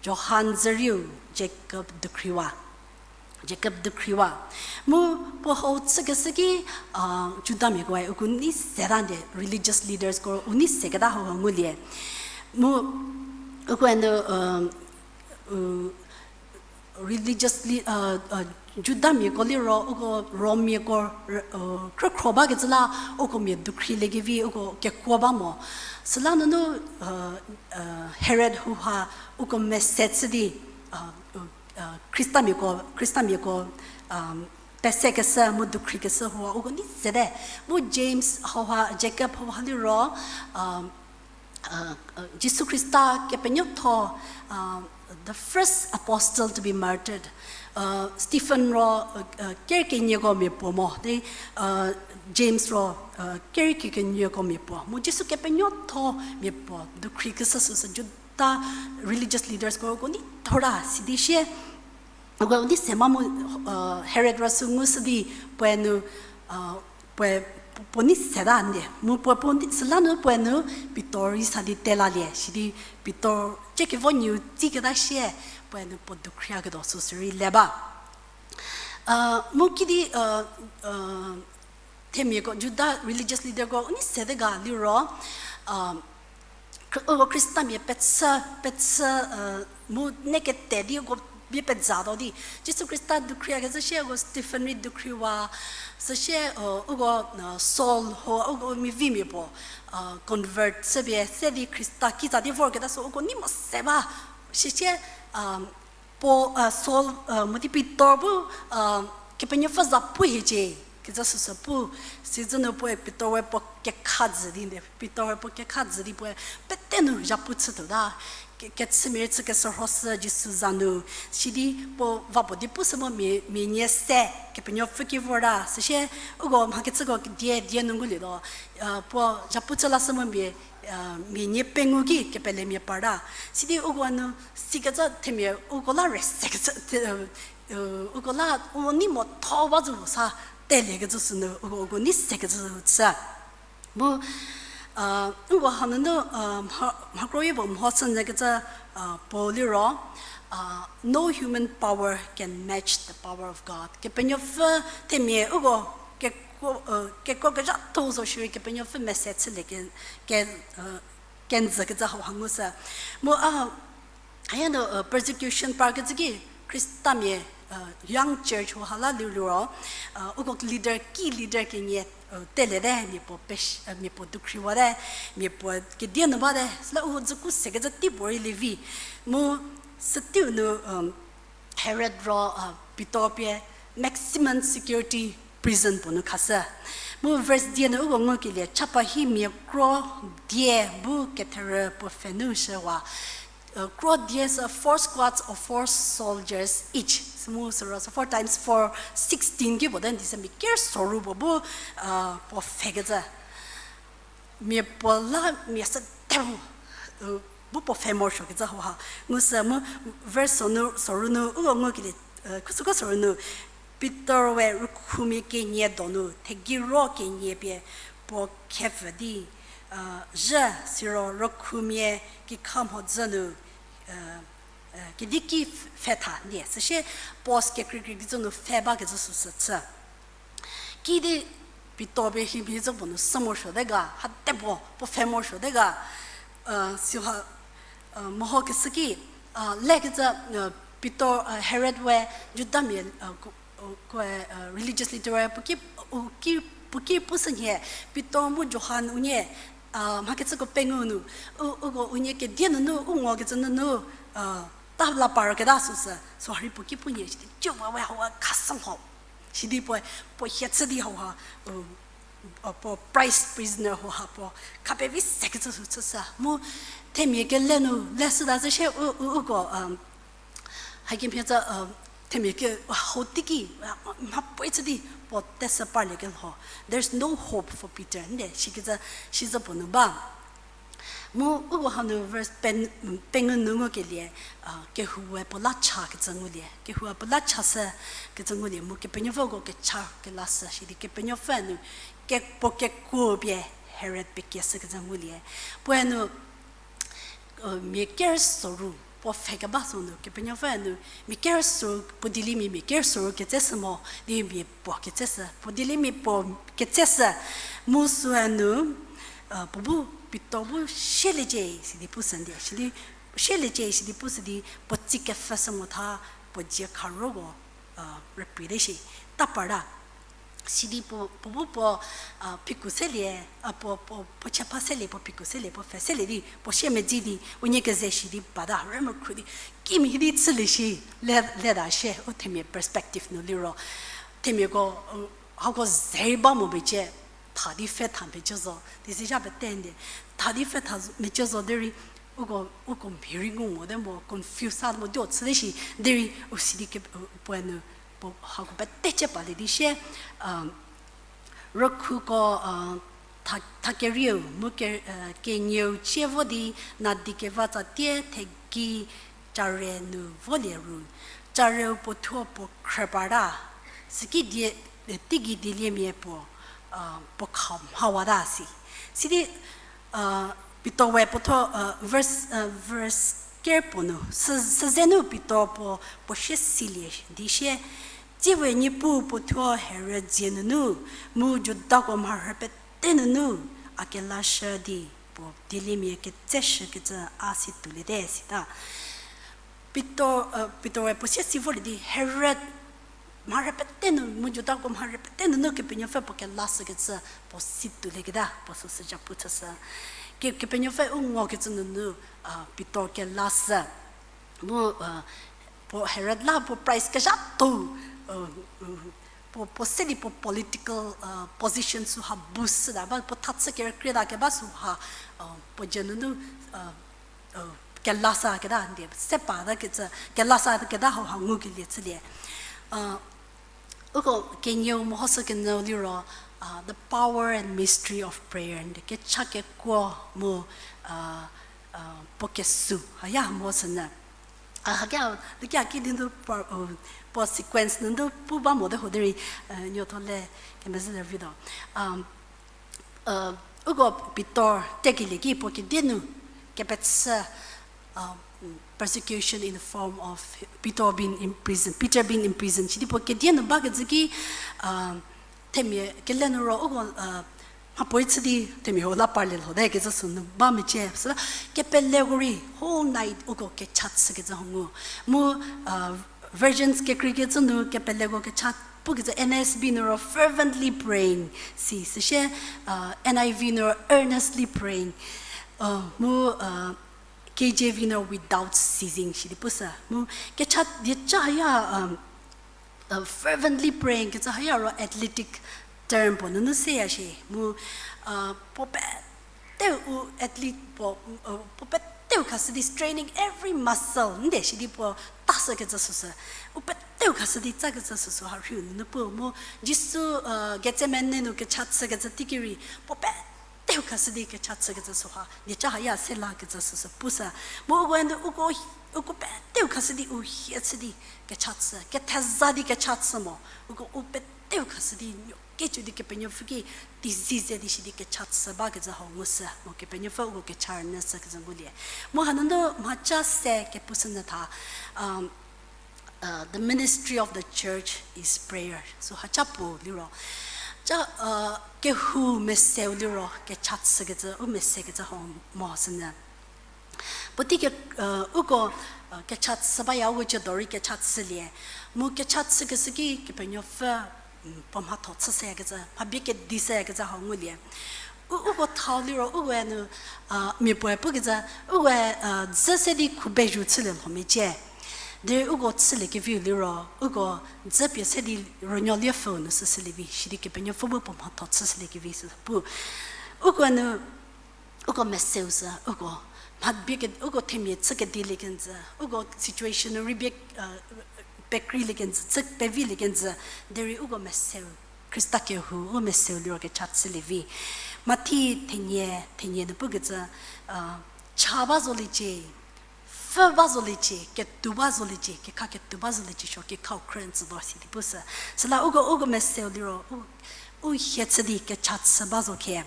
Johan zerieu Jakob dukhriwa. Jakob dukhriwa. Mu puo hau chükeshü ki, uh, Judamiakoe uko nei seta nde, religious leadersko u nei seketa hau ngulie. Mu ukoe nu, uh, uh, religiously, uh, uh, Judamiako liro uko Rommiako, uh, khrükhro bakecü la uko mia dukhriliekevi uko kekuo ba mo. Süla nunu, uh, uh, Herod hauha uko mese chü di, uh, uh, uh, Khristamiako, Khristamiako, um, pesekeshü mu dukhrikeshü hauha uko nei sete. Mu James hauha, Jakob hauha liro, um, uh, uh, Jisu Khrista kepenuotho, uh, the first apostle to be martyred. Uh, Stephen ro, uh, uh, kerü kenieko mia puo mo, di, uh, James ro, uh, kerü kekenieko mia puo. Mu Jisu kepenuotho mia puo, dukhrikeshü süsü Juda religious leadersko uko nei thora sidi sie, uko nei se ma mu, uh, Herod ro sü ngushü di puoe nu, uh, puoe, puo, puo nei seta nde. Mu puo, puo nei, süla nu puoe nu Pitor rei sa di telalie, sidi Pitor ciekevo nyieu tsiketa sie, puoe nu puo dukhriyaketuo süsü rei le ba. Uh, mu kidi, uh, uh, themiako, Juda religious leaderko u nei sete ga liro, uh, Khri-, uko Khristamia pechü, pechü, uh, mu ne kete di uko bie pezatuo di. Jisu Khrista dukhriyakecü sie uko Stephen rei dukhriwa, süsie, uh, uko, uh, Saul ho, uko mivimia puo, uh, convert chüpie se di Khrista kitsa di vorketa sü uko nei mo se ba. Süsie, um, puo, uh, Saul, uh, mu di Pitor bu, uh, Kepenuopfü za pu hiecie, kecü süsü pu, sizü nu puoe Pitor we puo kekha jü di nde, Pitor we puo kekha jü di puoe pete nu zhapu chütuota, ke-, kechümia rei chü keshürho sü Jisu za nu, sidi puo va puo di pushü mu mia, mia nie se, Kepenuopfü ki vorta, süsie uko mhakechüko die, die nu ngulietuo, uh, puo zhapu chü lashü mu mia, uh, mia nie pengou ki kepelemia parta. Sidi uko nu sikecü themia uko la re sekecü, the-, uh, uko la u nei motho ba zo sa teliekecü sünu uko, uko nei sekecü chü. Mu, uh, uko hanunu, uh, mha-, mhakroyi puo mhoshünyükecü, uh, puo liro, uh, no human power can match the power of God. Kepenuopfü themia uko kekuo, uh, kekuo kezhatho zo shierei Kepenuopfü mese chülie ke, ke, uh, kenjükecü hauha ngushü. Mu a, hanu, uh, persecution parkecü ki Khristamia, uh, young church hauha la liro, uh, uko leader, key leader kenie, uh, telete, mia puo pesh-, uh, mia puo dukhriwate, mia puo kedie nu bate, süla u dzüku sekecü tei puorei lievi. Mu süteiu nu, um, Herod ro, uh, Pitor pie maximum security prison puo nu khashü. Mu verse die nu uko ngukelie, chapa hi mia kro die bu ketherü puo pfhe nu shüwa. Uh, kro die sü four squads of four soldiers each. Sü mu sü ro sü four times four, sixteen ki puo den di sü mia ker soru puo bu, uh, puo pfhekecü. Mia puo la mia sü te bu, uh, bu puo pfhe morosuokecü hauha ngushü mu verse soru nu, soru nu uko ngukelie, uh, khusuko soru nu, Pitor we rükhumia kenie donu thegei ro kenie pie puo khepfü di, uh, zhü siro rükhumia kikha mhodzü nu, uh, uh, kedi ki pfhe tha ndie. Süsie post kekreikreikecü nu pfhe bakecü süsü chü. Kidi Pitor pie himhie zü puo nu sü morosuote ga, hate puo, puo pfhe morosuote ga, uh, siha, uh, mehokeshü ki, uh, lekecü, uh, Pitor, uh, Herod we Judamia, uh, ko-, uh, koe, uh, religious leader we puo ki, u ki, puo ki pushü nhie, Pitor mu Johan unie, uh, mhakechüko pengou nu, u, uko unie kedie nunu, u ngokecü nunu, uh, ta la parketa süsü, süha rei puo ki punie, sidi, Jihova we hauha khasü lho. Sidi puoe, puo hie chü di hauha, u, puo prize prisoner hauha puo khapevi sekecü sü chüshü. Mu themia kele nu leshüta zü shie u, u, uko, hakemhie tsa, themia ke hau teiki, mhapuoe chü di puo teshü parliekelho. There's no hope for Peter. Nde, sikecü, sizü puo nu ba. Mu uko hanu verse pen, pengou nu ngukelie, kehou we puo la chakecü ngulie. Kehou we puo la chashü kecü ngulie. Mu Kepenuopfü uko kecha kelashü. Sidi Kepenuopfü nu, ke, puo kekuo pie Herod pekieshü kecü ngulie. Puoe nu, mia kerüsoru, puo pfhe keba sünu, Kepenuopfü nu, mia kerüsoru, puo dieliemia mia kerüsoru ketseshü mo, di mia puo ketseshü, puo dieliemia puo ketseshü, mu süe nu, puo bu, Pitor bu sieliecie, sidi pushü ndie, sidi, sieliecie, sidi pushü di, puo tsi kepfhüshü mo tha, puo dzie kharoko, rüprite shi, ta parta. Sidi puo, puo bu puo, phiku selie, puo, puo, puo chepha selie, puo phiku selie, puo pfhe selie di, puo siemedzi di, unie keze shi di bata, rümekhru di, kimhie di chülie shi, le, leta shie, u themia perspective nu liro. Themiako, hako ze rei ba mo mecie, tha di pfhe tha mecie zo, di sizha pete ndie, tha di pfhe tha mecie zo derei, uko, uko mhie rei ngu mote mo, confuse sa mo dio chüte shi, derei, u sidi ke, puoe nu, puo hako pete chü palie di shie, rükhuko, tha, thakerieu, mu ke, kenieu cie vo di, nadi keva tsatie thegi care nu volie ru, careu puo thuo puo khrü parta, süki die, teigei dieliemia puo, puo kha mhawata si. Sidi, Pitor we puo thuo, verse, verse ker puo nu, sü, süzenu Pitor puo, puo sie silie di shie, Tsiewe Niepuu puo thuo Herod dzie nunu, mu Judako mharhü pete nunu, a kelashü di, puo dieliemia ketseshükecü a si touliete sita. Pitor, Pitor we puo sie si volie di Herod mharhü pete nu, mu Judako mharhü pete nunu Kepenuopfü puo kelashükecü puo si toulieketa, puo süsü zhapu chüshü. Ke, Kepenuopfü u ngokecü nunu, Pitor kelashü. Mu, puo Herod la puo prize kezha tou, puo, puo se di puo political, position süha boost süta ba, puo thachü kerükrieta keba süha, puo dzie nunu, kelashüketa ndie, se patakecü, kelashüketa hauha ngukelie chülie. Uko kenieu mehoshü kenyü liro, the power and mystery of prayer, ndie kecha kekuo mu, puo kesu, haya mehoshünyü. A, haki, haki di nu puo, puo sequence nunu pu ba mote ho derei, nuotho le kemezhü le vituo. Uko Pitor tekelie ki puo kedie nu kepechü, persecution in the form of Peter being in prison, Peter being in prison. Sidi puo kedie nu bakecü ki, themia kele nu ro uko, mhapuorei chü di themia ho la parlie lhote kecü sünu ba mecie. Süla kepeleko rei whole night uko kecha chükecü ho ngu. Mu, versions kekreikecü nu kepeleko kecha pukecü N A S B nu ro fervently praying si, süsie, N I V nu ro earnestly praying, mu, K J V nu ro without ceasing sidi pushü. Mu kecha dieca haya, fervently praying kecü haya ro athletic term puo nunu seya shie. Mu, puo peteu u athlete puo, puo peteu khashü di straining every muscle nde sidi puo tashükecü süsü. U peteu khashü di tsakecü süsü ha rhiu nunu pu mu Jisu, Gethsemane nu kecha chükecü teiki rei puo peteu khashü di kecha chükecü süha dieca haya se lakecü süsü pushü. Mu uko nu uko, uko peteu khashü di u hie chü di kecha chü, ketheza di kecha chü mo. Uko u peteu khashü di nuo kecü di Kepenuopfü ki teizie ze di shidi kecha chü bakecü hau ngushü, mu Kepenuopfü uko kecha rünyüshükecü ngulie. Mu hanunu mhaca se kepushünyü tha, the ministry of the church is prayer. Süha ca puo liro, ca, kehou meseu liro kecha chükecü, u mesekecü hau mo sünyü. Puotei ke, uko, kecha chü baya uko ciedo rei kecha chülie. Mu kecha chükeshü ki Kepenuopfü, puo mhatho chüshüyakecü, mha bie kedi shüyakecü hau ngulie. U, uko thau liro, uwe nu, mia puoe pukecü, uwe, dzü se di khubezhou chülie lho mecie. Derei uko chüliekeviu liro, uko dzü pie se di rünuo liepfüu nu süsülievi, sidi Kepenuopfü bu puo mhatho chüshüliekevi sü pu. Uko nu, uko meseu sü, uko, mha bie ke, uko themia chü kedielie kenjü, uko situation nu rei bie, pekreilie kenjü, chü pevilie kenjü, derei uko meseu, Khrista kehou, u meseu liro kecha chülievi. Mathi thenie, thenie nu pukecü, cha ba zoliecie, pfhü ba zoliecie, ketuo ba zoliecie, kekha ketuo ba zoliecie suo, kekhau khrü n tsü ba sidi pusü. Süla uko, uko meseu liro, u, u hie chü di kecha chü ba zo khe.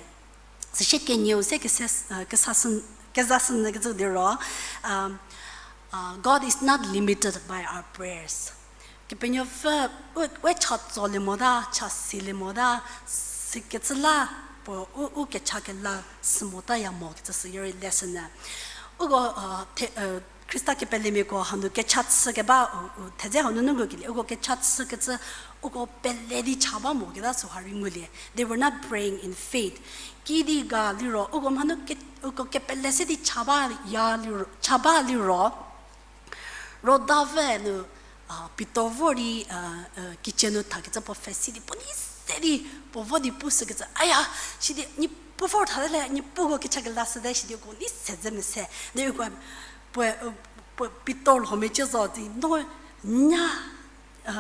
Süsie kenieu se kese, kesa sü, kezashünyü kecü liro, God is not limited by our prayers. Kepenuopfü, u, we cha tsolie mota, cha silie mota, sikecü la, puo u, u kecha kela sü motaya mo kecü sü yori lesson-e. Uko, Khrista kepelemiako hanu kecha chü keba, u, u, thedze hanu nungu kelie, uko kecha chükecü, uko pele di cha ba mo keta süha rei ngulie. They were not praying in faith. Kidi ga liro, uko mhanu ke, uko kepele se di cha ba ya liro, cha ba liro, Rhoda vü nu, Pitor vor di, kitchen nu thakecü puo pfhe si di puo nei se di puo vo di pushükecü, aya, sidi, Niepuu vor thate le, Niepuuko kecha kelashüte, sidi uko nei se dze mese. Derei uko, puo, puo Pitor lhomia chü zo di, no nya,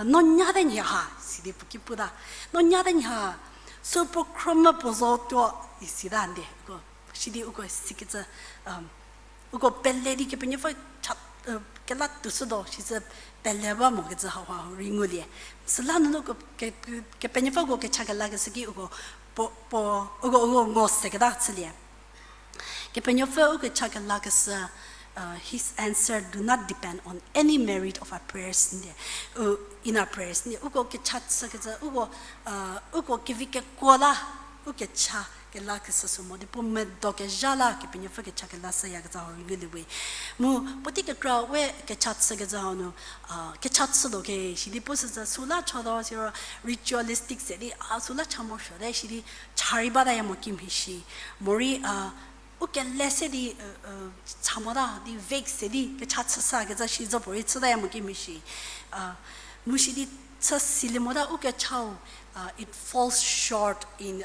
no nyate nhie ha, sidi puo ki puta. No nyate nhie ha, sü puo khrümvü puo zotuo, isita nde, uko, sidi uko sikecü, uko pele di Kepenuopfü cha, kela tuoshütuo, sicü pele ba mo kecü hauha rei ngulie. Süla nunu uko ke, ke, Kepenuopfü uko kecha kelakeshü ki uko, puo, puo, uko, uko ngo seketa chülie. Kepenuopfü uko kecha kelakeshü, his answer do not depend on any merit of our prayers nde, in our prayers nde. Uko kecha chükecü, uko, uko kevi kekuo la, u kecha kelakeshü sü mo di puo medo kezha la Kepenuopfü kecha kelashüyakecü hau rei ngulie we. Mu puotei kekra we kecha chükecü hau nu, kecha chütuo ke, sidi pushücü süla chatuo siro ritualistic se di, a süla cha morosuote, sidi cha rei bataya mo kimhie shi. Morei, u kele se di, cha mota di vague se di kecha chüsakecü shi zo puo rei chütaya mo kimhie shi. Mu sidi chü silie mota u kechau, it falls short in,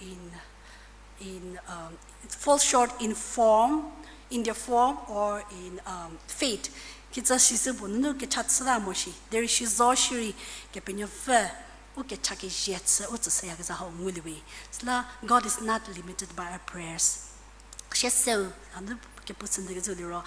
in, it falls short in form, in their form or in faith. Kicü sisü puo nunu kecha chüta mo shi, derei shi zo shierei Kepenuopfü u kecha kezie chü u tsüshüyakezha hau ngulie we. Süla God is not limited by our prayers. Sieseu, hanu kepu chünyü kecü liro,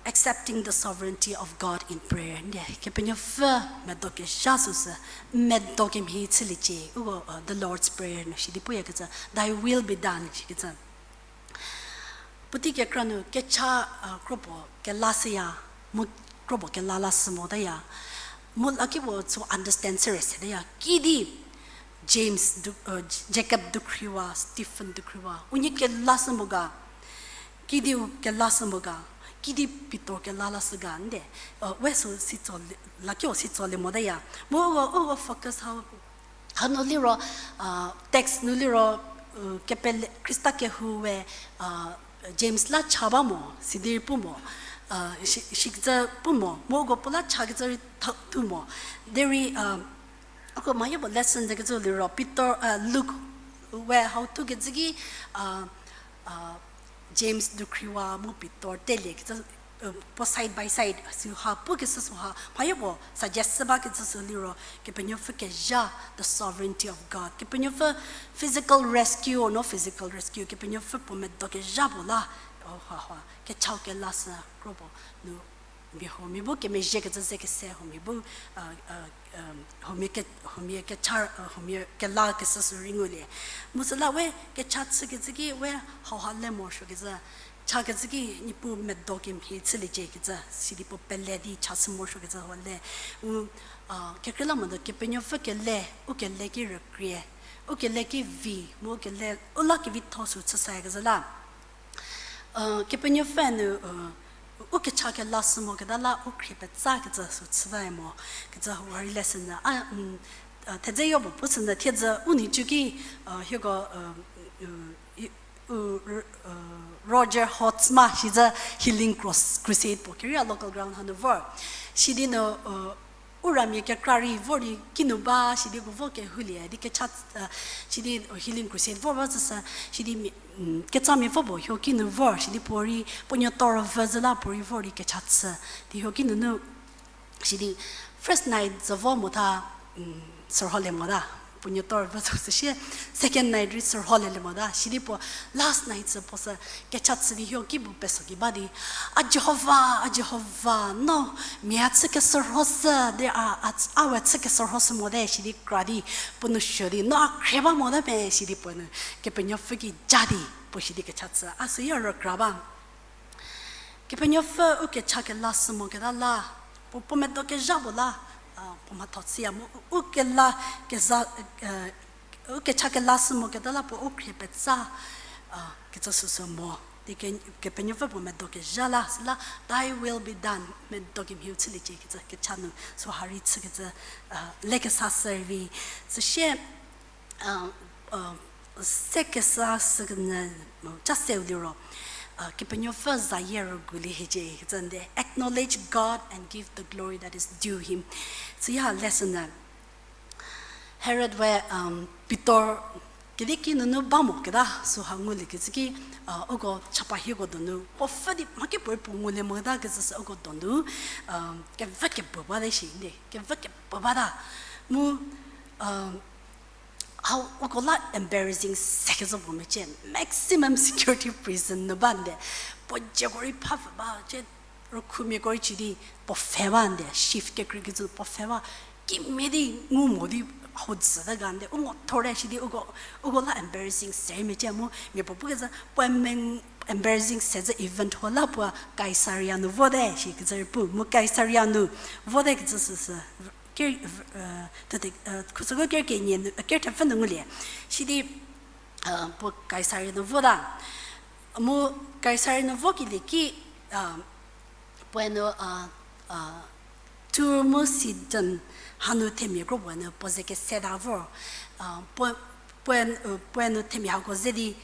accepting the sovereignty of God in prayer. Nde, Kepenuopfü medo kezha süsü, medo kemhie chüliecie, uko, the Lord's Prayer nu sidi puyakecü, Thy will be done, sikecü. Puotei kekra nu kecha, kropuo kelashüya, mu kropuo kela lashü motaya. Mu lakipuo tsü understand shüre seteya. Kidi James, Jacob dukhriwa, Stephen dukhriwa, unie kelashü mo ga, kidi u kelashü mo ga, kidi Pitor kela lashü ga, nde, we sü, lakiu si tsolie motaya. Mu uko, uko focus hau, hanu liro, text nu liro, kepele, Khrista kehou we, James la cha ba mo, sidi pu mo, shi, shikecü pu mo, mu uko puo la chakecü rei thu mo. Derei, uko mhayopuo lesson zekecü liro, Pitor, Luke we hau thukecü ki, James dukhriwa mu Pitor telie kecü, puo side by side süha pukeshü süha mhayopuo suggest shü bakecü sü liro, Kepenuopfü kezha, the sovereignty of God. Kepenuopfü physical rescue, no physical rescue, Kepenuopfü puo medo kezha puo la, hahua kechau kelashü kropuo nu, mia huomia bu kemezhiekecü ze kese, huomia bu, huomia ke, huomia kecha, huomia kelakeshü sü rei ngulie. Mu süla we kecha chükecü ki we hauha le morosuokecü, chakecü ki Niepuu medo kemhie chüliecie kecü, sidi puo pele di cha chü morosuokecü hau le. Mu, kekreilamonyü Kepenuopfü kele, u kele ki rükrie, u kele ki vi, mu u kele, u la kevitho sü chüsayakezha la. Kepenuopfü nu, u kecha kelashü moketa la u khrie petsakecü sü chüta mo, kecü hau rei lesson-e. A, thedze yopuo pushünyü thiedzü u nhicu ki, hieko, Roger Holtzman shi zü Healing Crus-, Crusade puo kerieu local ground hanu vor. Sidi nu, u ramia kekra rei vor di kinu ba, sidi puo vo kehoulie di kecha, sidi Healing Crusade vor ba züsü, sidi ketsamia vo puo huo kinu vor, sidi puo rei puo nuoto rüvü zü la puo rei vor di kecha chü, di huo kinunu sidi first night zü vo mota, sürholie mota. Puo nuoto rüvü zo süsie second night rei sürholie le mota. Sidi puo last night sü puo sü kecha chü di huo ki bu peso ki ba di, A Jihova, a Jihova, no mia chü kesürhoshü di a, a, a we chü kesürhoshü mote, sidi kra di puo nu suo di, no a khrie ba mote me, sidi puo nu Kepenuopfü ki ja di puo sidi kecha chü. A süu ya rükra ba. Kepenuopfü u kecha kelashü moketa la, puo, puo medo kezha puo la, puo mhatho chüya mu u kela, keza, u kecha kelashü moketa la puo u khrie petsa, kecü süsü mo. Di ke, Kepenuopfü puo medo kezha la, süla, Thy will be done, medo kemhiu chüliecie kecü kecha nu, süha rei chükecü, lekesa shü rei vi, süsie, se kesa sükenyü, ca seu liro, Kepenuopfü zayie rügulie hiecie kecü nde, acknowledge God and give the glory that is due him. Süya lesson-e, Herod we, Pitor, kedi ki nunu ba moketa süha nguliekecü ki, uko chapa hieko donu puo pfhü di mha ki puorei puo ngulie moketa kecü sü uko donu, kevü kepuo bate shi nde, kevü kepuo bata. Mu, hau uko la embarrassing se kezü puo mecie, maximum security prison nu ba nde, puo zieko rei phapfü ba, cie rükhumiako rei ci di puo pfhe ba nde, shift kekreikecü puo pfhe ba, kimhie di ngu mo di hau dzüte ga nde, u ngo thor te shi di uko, uko la embarrassing se mecie mu, mia puo pukecü puoe embarrassing se zü event ho la puo Kaisaria nu vote shi kecü rei pu, mu Kaisaria nu vote kecü süsü, ke, khusüko ker kenie nu, ker thepfü nu ngulie. Sidi, puo Kaisaria nu vota. Mu Kaisaria nu vokelie ki, puoe nu, Tur mu Sidon hanu themia kro puoe nu puo ze keseta vor. Puoe, puoe, puoe nu themia hako ze di,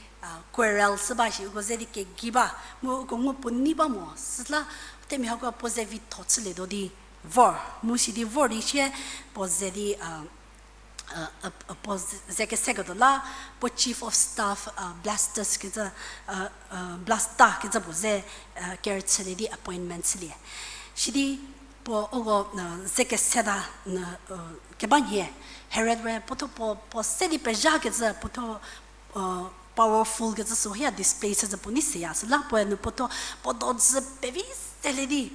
quarrel shü ba shi uko ze di kegei ba. Mu uko ngu puo nei ba mo. Süla themia hako puo ze vitho chülietuo di vor. Mu sidi vor di sie puo ze di, puo ze, ze keseketuo la, puo chief of staff, Blastus kecü, Blasta kecü puo ze, kerüchülie di appointment chülie. Sidi puo uko, ze keseta, keba nhie, Herod we puothuo puo, puo se di pezhakecü puothuo, powerful kecü süu hie display chüzü puo nei seya. Süla puoe nu puothuo puo dodzü pevi selie di,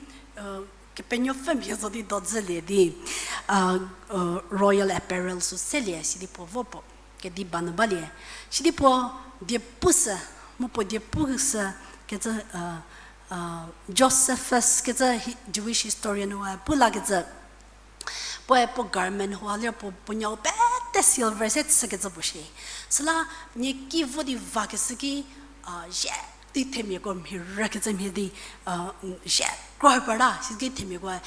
Kepenuopfü mhie zo di dodzülie di, royal apparel sü selie, sidi puo vo puo kediba nu balie. Sidi puo diepu sü, mu puo diepu sü kecü, Josephus kecü Jewish historian-e pu lakecü, puoe puo garment hau liro puo, puo nyau pete silver se chükecü puo shie. Süla nie ki vo di vakeshü ki, zie di themiako mhie rükecü mhie di, zie kro parta, siki themiakoe,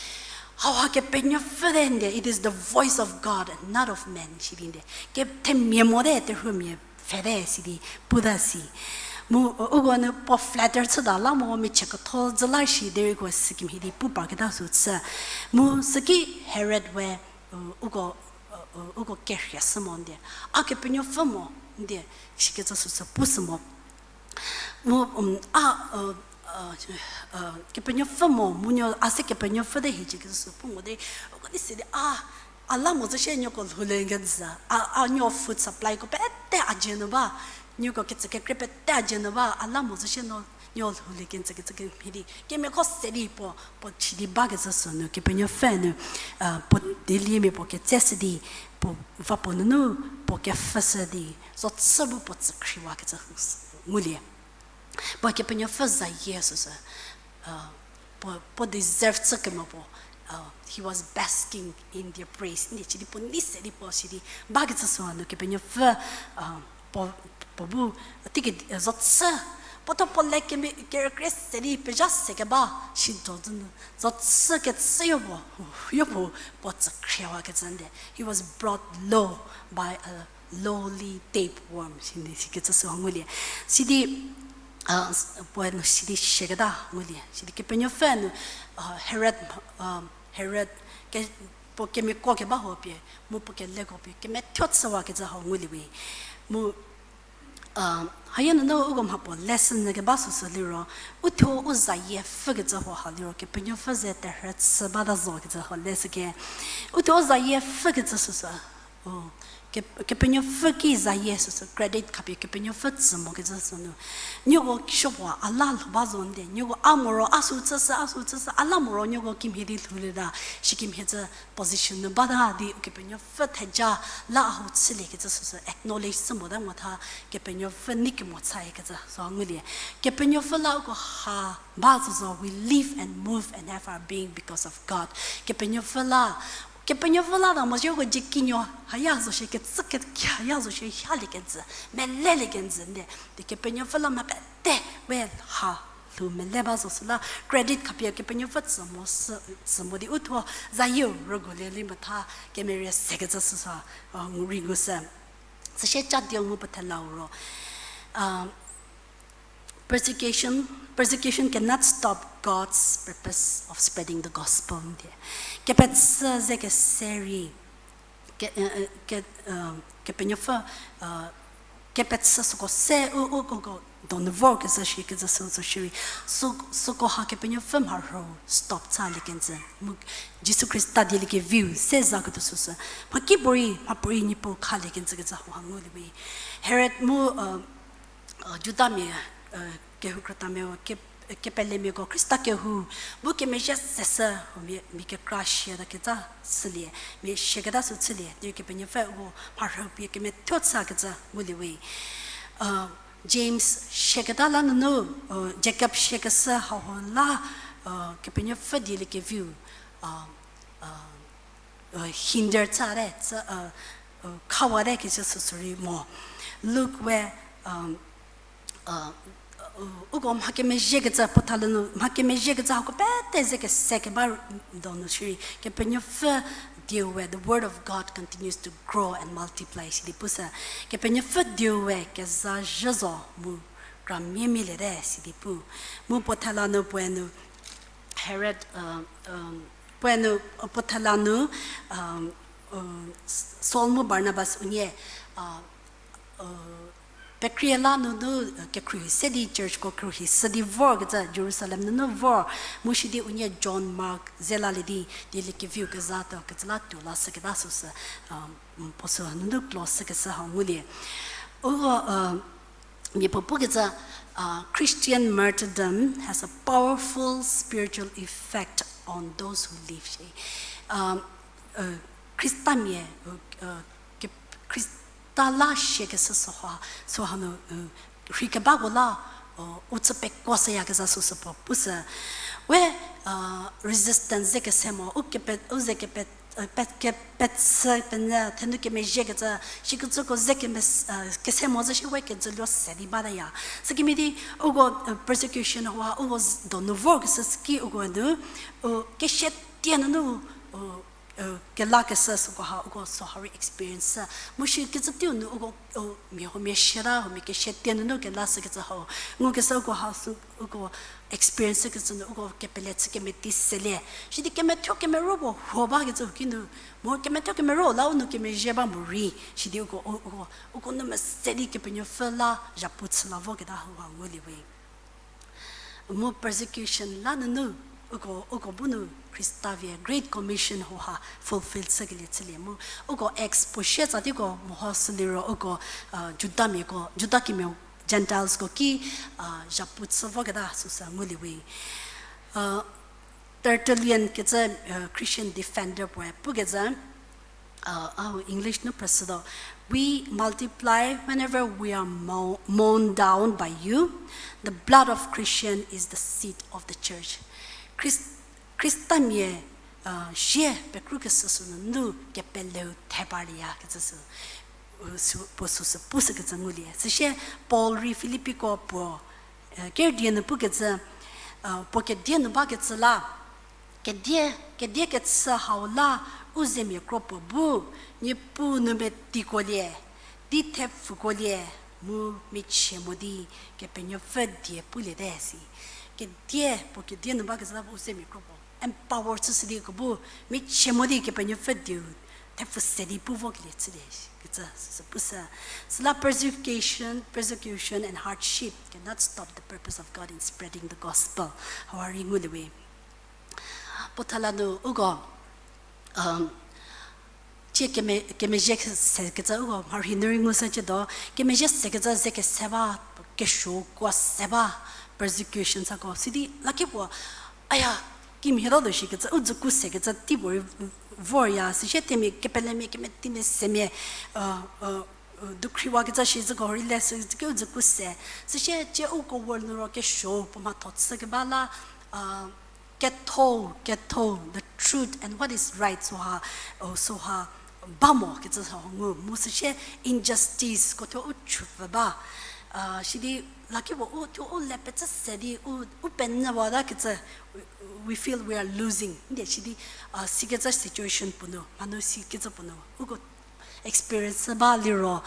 hauha Kepenuopfü te nde, it is the voice of God and not of man, sidi nde. Ke themia mote, terhuomia pfhete, sidi puta si. Mu, uko nu puo flatter chüta la mo, michie ketho zü la shi, derei uko sikemhie di pu parketa sü chü. Mu süki Herod we, uko, uko kerhie shü mo nde. A Kepenuopfü mo nde, shikecü süsü pu sü mo. Mu, a, Kepenuopfü mo, mu nuo a se Kepenuopfü te hiecie kecü sü pu mo de, uko di si di, a, a la mo zü shie nuoko lhoulie kenjü, a, a nuo food supplyko pete a dzie nu ba, nuoko kecü kekrei pete a dzie nu ba, a la mo zü shie no, nuo lhoulie kenjü kecü kemhie di, kemiako se di puo, puo chü di bakecü sü nu, Kepenuopfü nu, puo dieliemia puo ketseshü di, puo va puo nunu, puo kepfhüshü di, zo chü bu puo tsükhriewakecü ngulie. Puo Kepenuopfü zayie süsü, puo, puo deserve chü kemo puo, he was basking in their praise. Nde chü di puo nei se di puo si di bakecü süu nu Kepenuopfü, puo, puo bu, teiki, zo chü, puothuo puo le kemi, kerükrie se di pezha se keba, si do zü nu, zo chü kecü yo puo, yo puo, puo tsükhriewakecü nde. He was brought low by a lowly tapeworm, sidi sikecü sü ngulie. Sidi, uh, s-, puoe nu sidi siaketa ngulie. Sidi Kepenuopfü nu, uh, Herod, uh, Herod ke, puo kemiako keba huo pie, mu puo keleko pie, kemethuo chüwakecü hau ngulie we. Mu, uh, haya nunu uko mhapuo lesson nyü keba süsü liro, uthuo u zayie pfhükecü huo ha liro, Kepenuopfü ze terhü chü bata zo kecü huo lesson ke. Uthuo u zayie pfhükecü süsü, o, ke-, Kepenuopfü ki zayie süsü credit khapie Kepenuopfü tsü mokecü sünu. Nieko kishüpuo a la lhou ba zo nde, nieko a moro a sü chüshü, a sü chüshü, a la moro nieko kimhie di lhoulieta, shi kimhie cü position nu bata di Kepenuopfü theja la a hau chüliekecü süsü acknowledge chü mota mo tha Kepenuopfü nei kemo chayakecü sü ngulie. Kepenuopfü la uko ha ba zo zo, we live and move and have our being because of God. Kepenuopfü la, Kepenuopfü la ta mo shie uko dzie kinuo haya zo shie, kecü kekia haya zo shie, halie kenjü, melelie kenjü nde. Di Kepenuopfü la mha pete we ha lhou mele ba zo süla credit khapie Kepenuopfü tsü mo sü, tsü mo di uthuo zayieu rüguolie li metha kemerie sekecü süsa, uh, rei ngushü. Süsie cha dieu ngu puo thelau ro, uh, persecution, persecution cannot stop God's purpose of spreading the gospel, ndi. Kepechü ze kese rei, ke, eh, eh, ke, eh, Kepenuopfü, eh, kepechü süko se u, u, uko donu vorkezhü shikecü sü zo shierei, sü, süko ha Kepenuopfü mharhü stop chülie kenjü. Mu Jisu Khrista dieliekeviu se zaketuo süsü, mhakipuorei, mhapuorei Niepuu khalie kenjükecü hau ha ngulie we. Herod mu, eh, uh, Judamia, uh, kehou krütamia, ke, kepelemiako Khrista kehou bu kemezhie seshü, mia, mia kekra shie ta keta chülie, mia shieketa sü chülie, di Kepenuopfü u mharhü pie kemethuo chükecü ngulie we. Uh, James shieketa la nunu, uh, Jacob shiekeshü hau la, uh, Kepenuopfü dieliekeviu, uh, uh, uh, hinder chüte, chü, uh, uh, khawate kecü süsü rei mo. Luke we, um, uh, uh, uko mha kemezhiekecü puo thalie nu, mha kemezhiekecü hako pete ze kese keba donu shierei, Kepenuopfü dieu we, the word of God continues to grow and multiply sidi pusü. Kepenuopfü dieu we kezha zhü zo mu kramia mialiete sidi pu. Mu puo thela nu puoe nu Herod, uh, um, puoe nu, uh, puo thela nu, um, uh, Saul mu Barnabas unie, uh, uh, pekrie la nunu, uh, kekhruohi se di churchko khruohi shü di vorkecü Jerusalem nunu vor, mu sidi unie John, Mark ze lalie di, dieliekeviu kezha tuo kecü la tuo la shüketa süsü, um, puo sü nunu close shükeshü hau ngulie. Uko, uh, mia puo pukecü, uh, Christian martyrdom has a powerful spiritual effect on those who live, shi. Um, uh, Khristamia, uh, uh, ke-, Khrista la shiekeshü süha, süha nu, uh, rhei kebako la, uh, u chü pekuoshüyakezha süsü puo pusü. We, uh, resistance ze kese mo, u kepe, u ze kepe, uh, pe-, kepechü penyü, thenu kemezhiekecü, shikecüko ze keme-, uh, kese mo zhü shi we kejülio se di bataya. Sükemhie di, uko, uh, persecution hau, uko z-, donu vorkeshü süki uko nu, uh, kesia tie nunu, uh, uh, kelakeshü süko ha, uko süha rei experience. Mu shikecü teiu nu uko, uh, mia huomia siata, huomia kesia tie nunu kelashükecü hau. Ngukeshü uko ha sü, uko experience kecü nu uko kepele chü kemeti selie. Sidi kemethuo kemero puo huo bakecü ki nu, mu kemethuo kemero la u nu kemezhie ba morei. Sidi uko, u-, uko, uko nu mese di Kepenuopfü la zhapu chü la voketa hau ha ngulie we. Mu persecution la nunu, uko, uko bu nu Khrista vie Great Commission hau ha fulfill chükelie chülie mu, uko Acts puo sie tsa diko mehoshü liro uko, uh, Judamiako, Juda kimiau Gentilesko ki, uh, zhapu chü voketa süsü ngulie we. Uh, Tertullian kecü, uh, Christian defender puoe pukecü, uh, au English nu phrüshütuo, We multiply whenever we are mo-, mown down by you. The blood of Christian is the seed of the church. Khrist-, Khristamia, uh, zie pekrukeshü sü nunu kepeleu theparliyakecü sü, uh, sü, puo süsü pushükecü ngulie. Süsie Paul rei Filippiko puo, uh, kerdie nu pukecü, uh, puo kedie nu bakecü la, kedie, kedie kechü hau la u zemia kro puo bu, Niepuu nu metikuolie, Di thepfuko lie mu michie mo di Kepenuopfü die puliete si. Kedie, puo kedie nu bakecü la bu u zemia kro puo empower chüshü di ko bu michie mo di Kepenuopfü dieu thepfu se di pu vokelie chülie kecü süsü pushü. Süla persecution, persecution and hardship cannot stop the purpose of God in spreading the gospel. Hau rei ngulie we. Puo thela nu uko, um, cie keme-, kemezhie sekecü uko mharhi nu rei ngushü ciedo, kemezhie sekecü ze kese ba, kesuo kuo se ba, persecution sako. Sidi lakepuo, aya, kimhie ta lo shikecü, u dzüku sekecü teipuorei vorya, süsie themia kepelemia, kemetimia semia, uh, uh, dukhriwakecü shi züko rei le sü ki u dzüku se. Süsie cie uko world nu ro kesuo puo mhatho chükeba la, uh, ketho, ketho, the truth and what is right süha, süha ba mo kecü süha ngu. Mu süsie injustice ko thuo u chüpfü ba. Uh, sidi lakepuo u thuo u le pecü se di u, u penyüwata kecü, we feel we are losing. Ndie sidi, uh, sikecü situation puo nu, mhanu sikecü puo nu uko experience ba liro,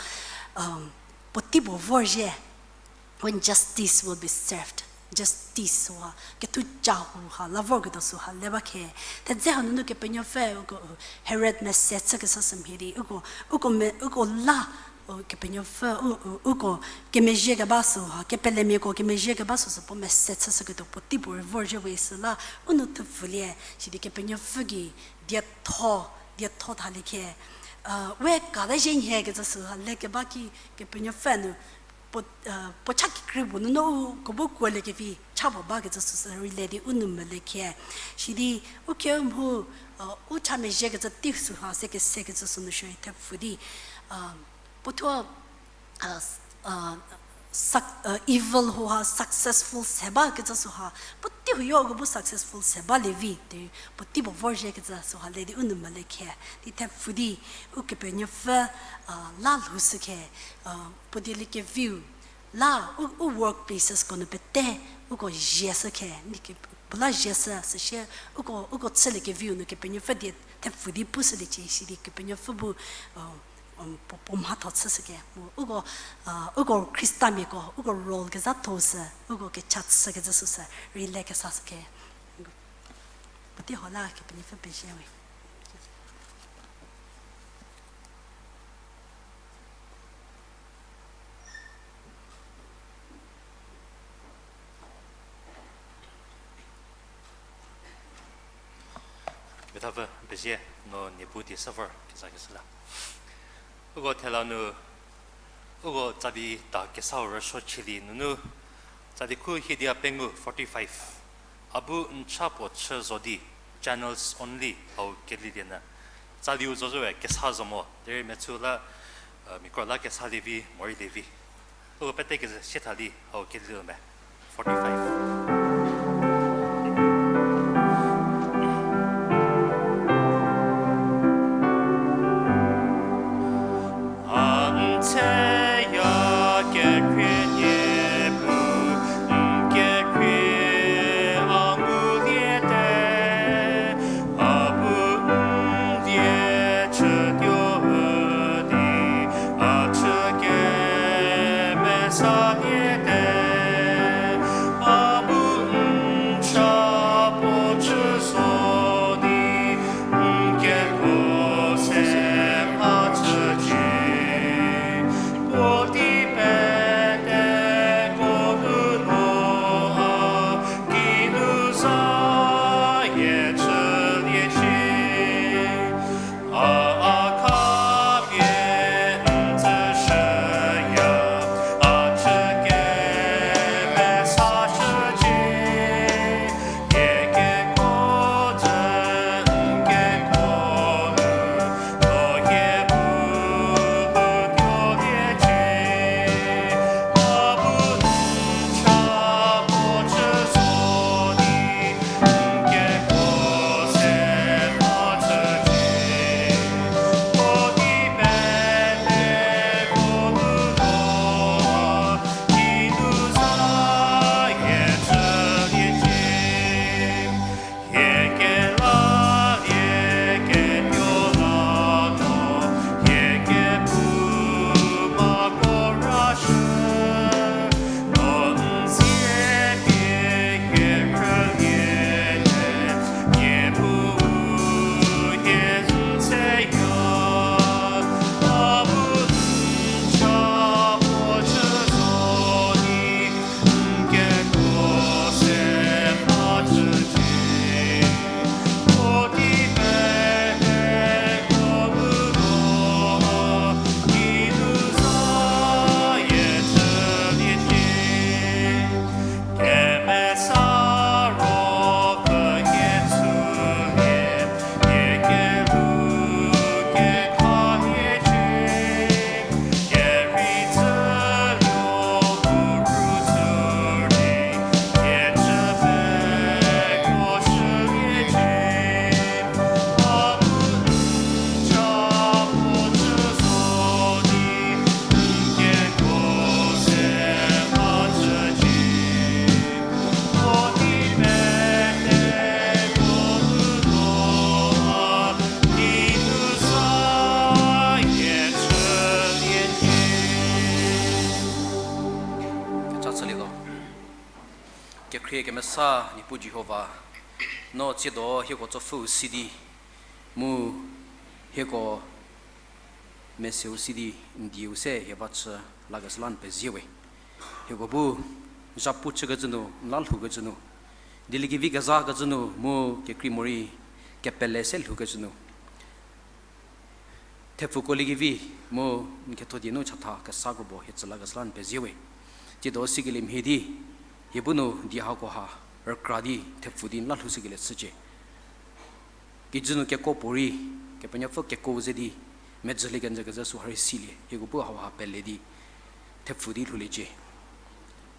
um, puotei puo vorzhie, when justice will be served, justice wa kethuca hau ha la vorketuo süha le ba khe. Thedze hanunu Kepenuopfü uko, Herod mese chükeshü sümhie di uko, uko me, uko la, Kepenuopfü u, u, uko kemezhie keba süha, kepelemiako kemezhie keba süsü puo mese chüshüketuo puotei puorei vorzhie we süla u nou thepfulie, sidi Kepenuopfü gei dietho, dietho thalie khe, uh, we kata zhie nhie kecü süha le keba ki Kepenuopfü nu puo, uh, puo cha kekrei puo nunu uko bu kuolie kevi cha puo bakecü süsü rei le di u nou mele khe. Sidi u khe u mhu, uh, u cha mezhie kecü tei süha se kese kecü sünu shierei thepfu di, uh, puo thuo, uh, evil huha successful se bakecü süha, puotei huoyo uko bu successful se balie vi di, puotei puo vorzhie kecü süha le di u nou mele khe. Di thepfu di Ukepenuopfü, uh, la lhoushü khe, uh, puo dieliekeviu la u, u workplacesko nu pete uko zieshü khe, puo la zieshü süsie uko, uko chüliekeviu nu Kepenuopfü die thepfu di pushüliecie sidi Kepenuopfü bu, uh, puo, puo mhatho chüshü khe. Mu uko, uh, uko Khristamiako uko role kezhatho sü uko kecha chükecü süsü rei le kesashü khe. Puotei ho la Kepenuopfü pezie we. Methapfü pezie, no niepu die se vor kezakeshü la. Uko thela nu, uko tsali ta kesau rüsuo chülie nunu, tsali khu hiedia pengou forty-five. A bu n cha puo chü zo di, channels only hau kelielie nyü. Tsaliu zo zowe kesa zo mo, derei mechü la, uh, mia kro la kesalie vi, morei lie vi. Uko pete kezü sie tha di hau kelielie me. Forty-five. A n theya kekhrie nie bu, n kekhrie a nguliete, a bu n die chütuo di, a chü kemesaliete, a bu Hie kemesa Niepuu Jihova, no tsiedo hieko tsopfüu si di, mu hieko meseu si di, n dieu se hie ba chü lakeshü la n pezie we. Hieko bu zhapu chükecü nu, n la lhoukecü nu, dieliekevi kezakecü nu, mu kekrei morei kepele se lhoukecü nu, thepfuko liekevi mu n ketho die nu chatha kesa krobo hie tsü lakeshü la n pezie we. Tsiedo sikelie mhie di, hie bu nu die hakoha rükra di thepfu di n la lhoushükelie chücie. Kijü nu kekuo puorei, Kepenuopfü kekuo ze di, medzülie kenjü kezhü süha rei silie, hieko bu hauha pele di, thepfu di lhouliecie.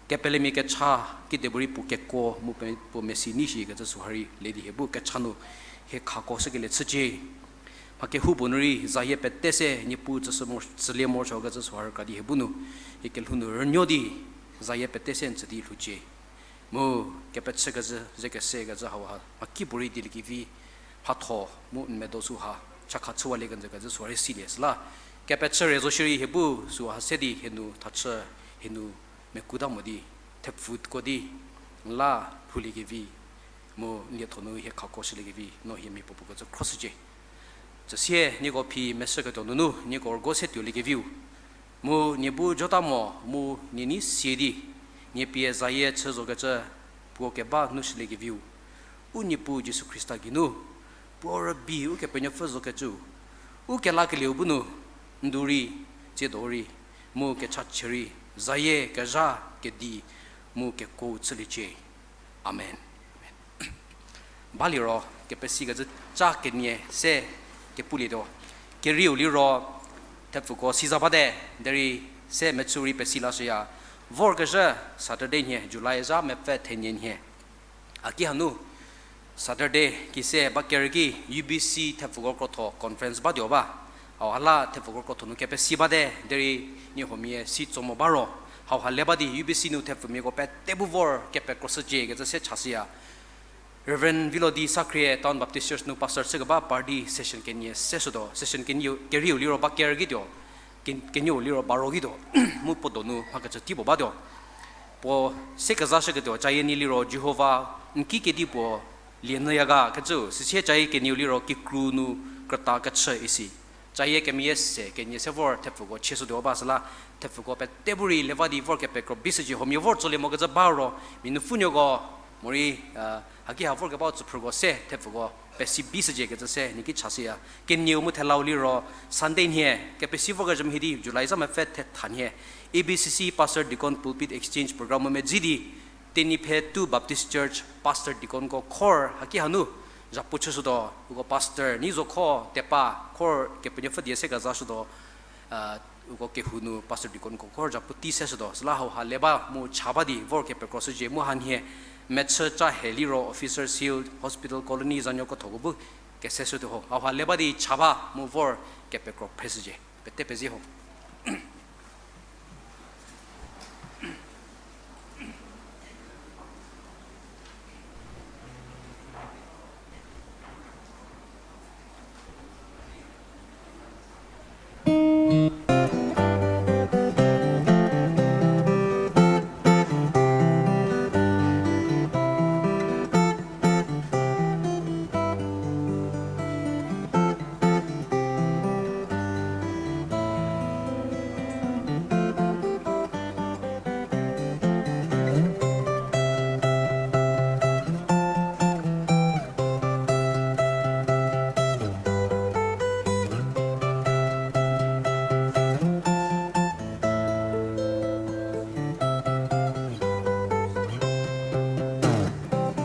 Kepelemia kecha, kidepuorei puo kekuo mu pe-, puo mesi nei shikecü süha rei le di hie bu kecha nu hie khako shükelie chücie. Mha kehoupuo nu rei zayie pete se Niepuu tsüshü mo, tsülie morosuokecü süha rükra di hie bu nu, hie kelhou nu rünuo di, zayie pete se n tsü di lhoucie. Mu kepechü kezhü, ze kese kezhü hauha, mhakipuorei dieliekevi, mhatho, mu n medo süha, chakha chüwalie kenjü kezhü süha rei silie süla. Kepechü re zo shierei hie bu süha se di hie nu thachü, hie nu mekuta mo di, thepfuko di, n la lhouliekevi, mu n lietho nu hie khako shüliekevi, no hie mia puopuo kecü khroshücie. Süsie nieko phi meshüketuo nunu nieko rügo se tuoliekeviu, mu nie bu jota mo, mu nie nei sie di, nie pie zayie chü zokecü, puo keba nu shüliekeviu, u Niepuu Jisu Khrista geinu, puo rübei Ukepenuopfü zokecüu, u kelakelieu bu nu, ndu rei, tsiedo rei, mu kechachie rei, zayie kezha kedi, mu kekuo chüliecie. Amen. Baliro, kepesikecü ca kenie se kepulietuo. Kerieu liro, thepfuko siza bate, derei se mechü rei pesi lashüya. Vorkezhü Saturday nhie, July zha mepfü thenie nhie. A ki hanu, Saturday kise ba kerüki U B C thepfuko krotho conference batuo ba. Hau hala thepfuko krotho nu kepesi bate, derei nie huomia si tso mo ba ro. Hauha le ba di U B C nu thepfumiako pete bu vor kepekroshücie kecü se chashüya. Reverend Vilodi Sakhrie, Town Baptist Church nu pastor chükeba party session kenie se shütuo, session kenie kerieu liro ba ker kituo, ke-, kenieu liro baro kituo, mu puo donu mhakecü tei puo batuo. Puo se kezashüketuo, cayie nie liro Jihova n ki kedipuo lie nyüya ga kecü, süsie cayie kenieu liro kikru nu krüta kechü isi. Cayie kemeyie se kenie se vor thepfuko chieshütuo ba süla, thepfuko pete bu rei le ba di vor kepekro bishücie, huomia vor tsolie mokecü ba ro, mia nupfunuoko, morei, a, haki ha vorkebau tsüphrüko se thepfuko pesi bishücie kecü se nie ki chashüya. Kenieu mu thelau liro Sunday nhie, kepesi vorkezhü mhie di July zha mepfü thetha nhie, A B C C Pastor Deacon Pulpit Exchange Program mu medzi di, Tenyiphe two Baptist Church Pastor Deaconko khor haki hanu zhapu chüshütuo, uko pastor nei zo kho tepa khor Kepenuopfü die se kezashütuo, a, uko kehou nu Pastor Deaconko khor zhapu tei seshütuo, süla hauha le ba mu cha ba di vor kepekroshücie mu hanhie mechü ca he liro Officers Hill Hospital Colony zanuoko thoko bu keseshütuo ho. Hauha le ba di cha ba mu vor kepekro phreshücie. Pete pezie ho.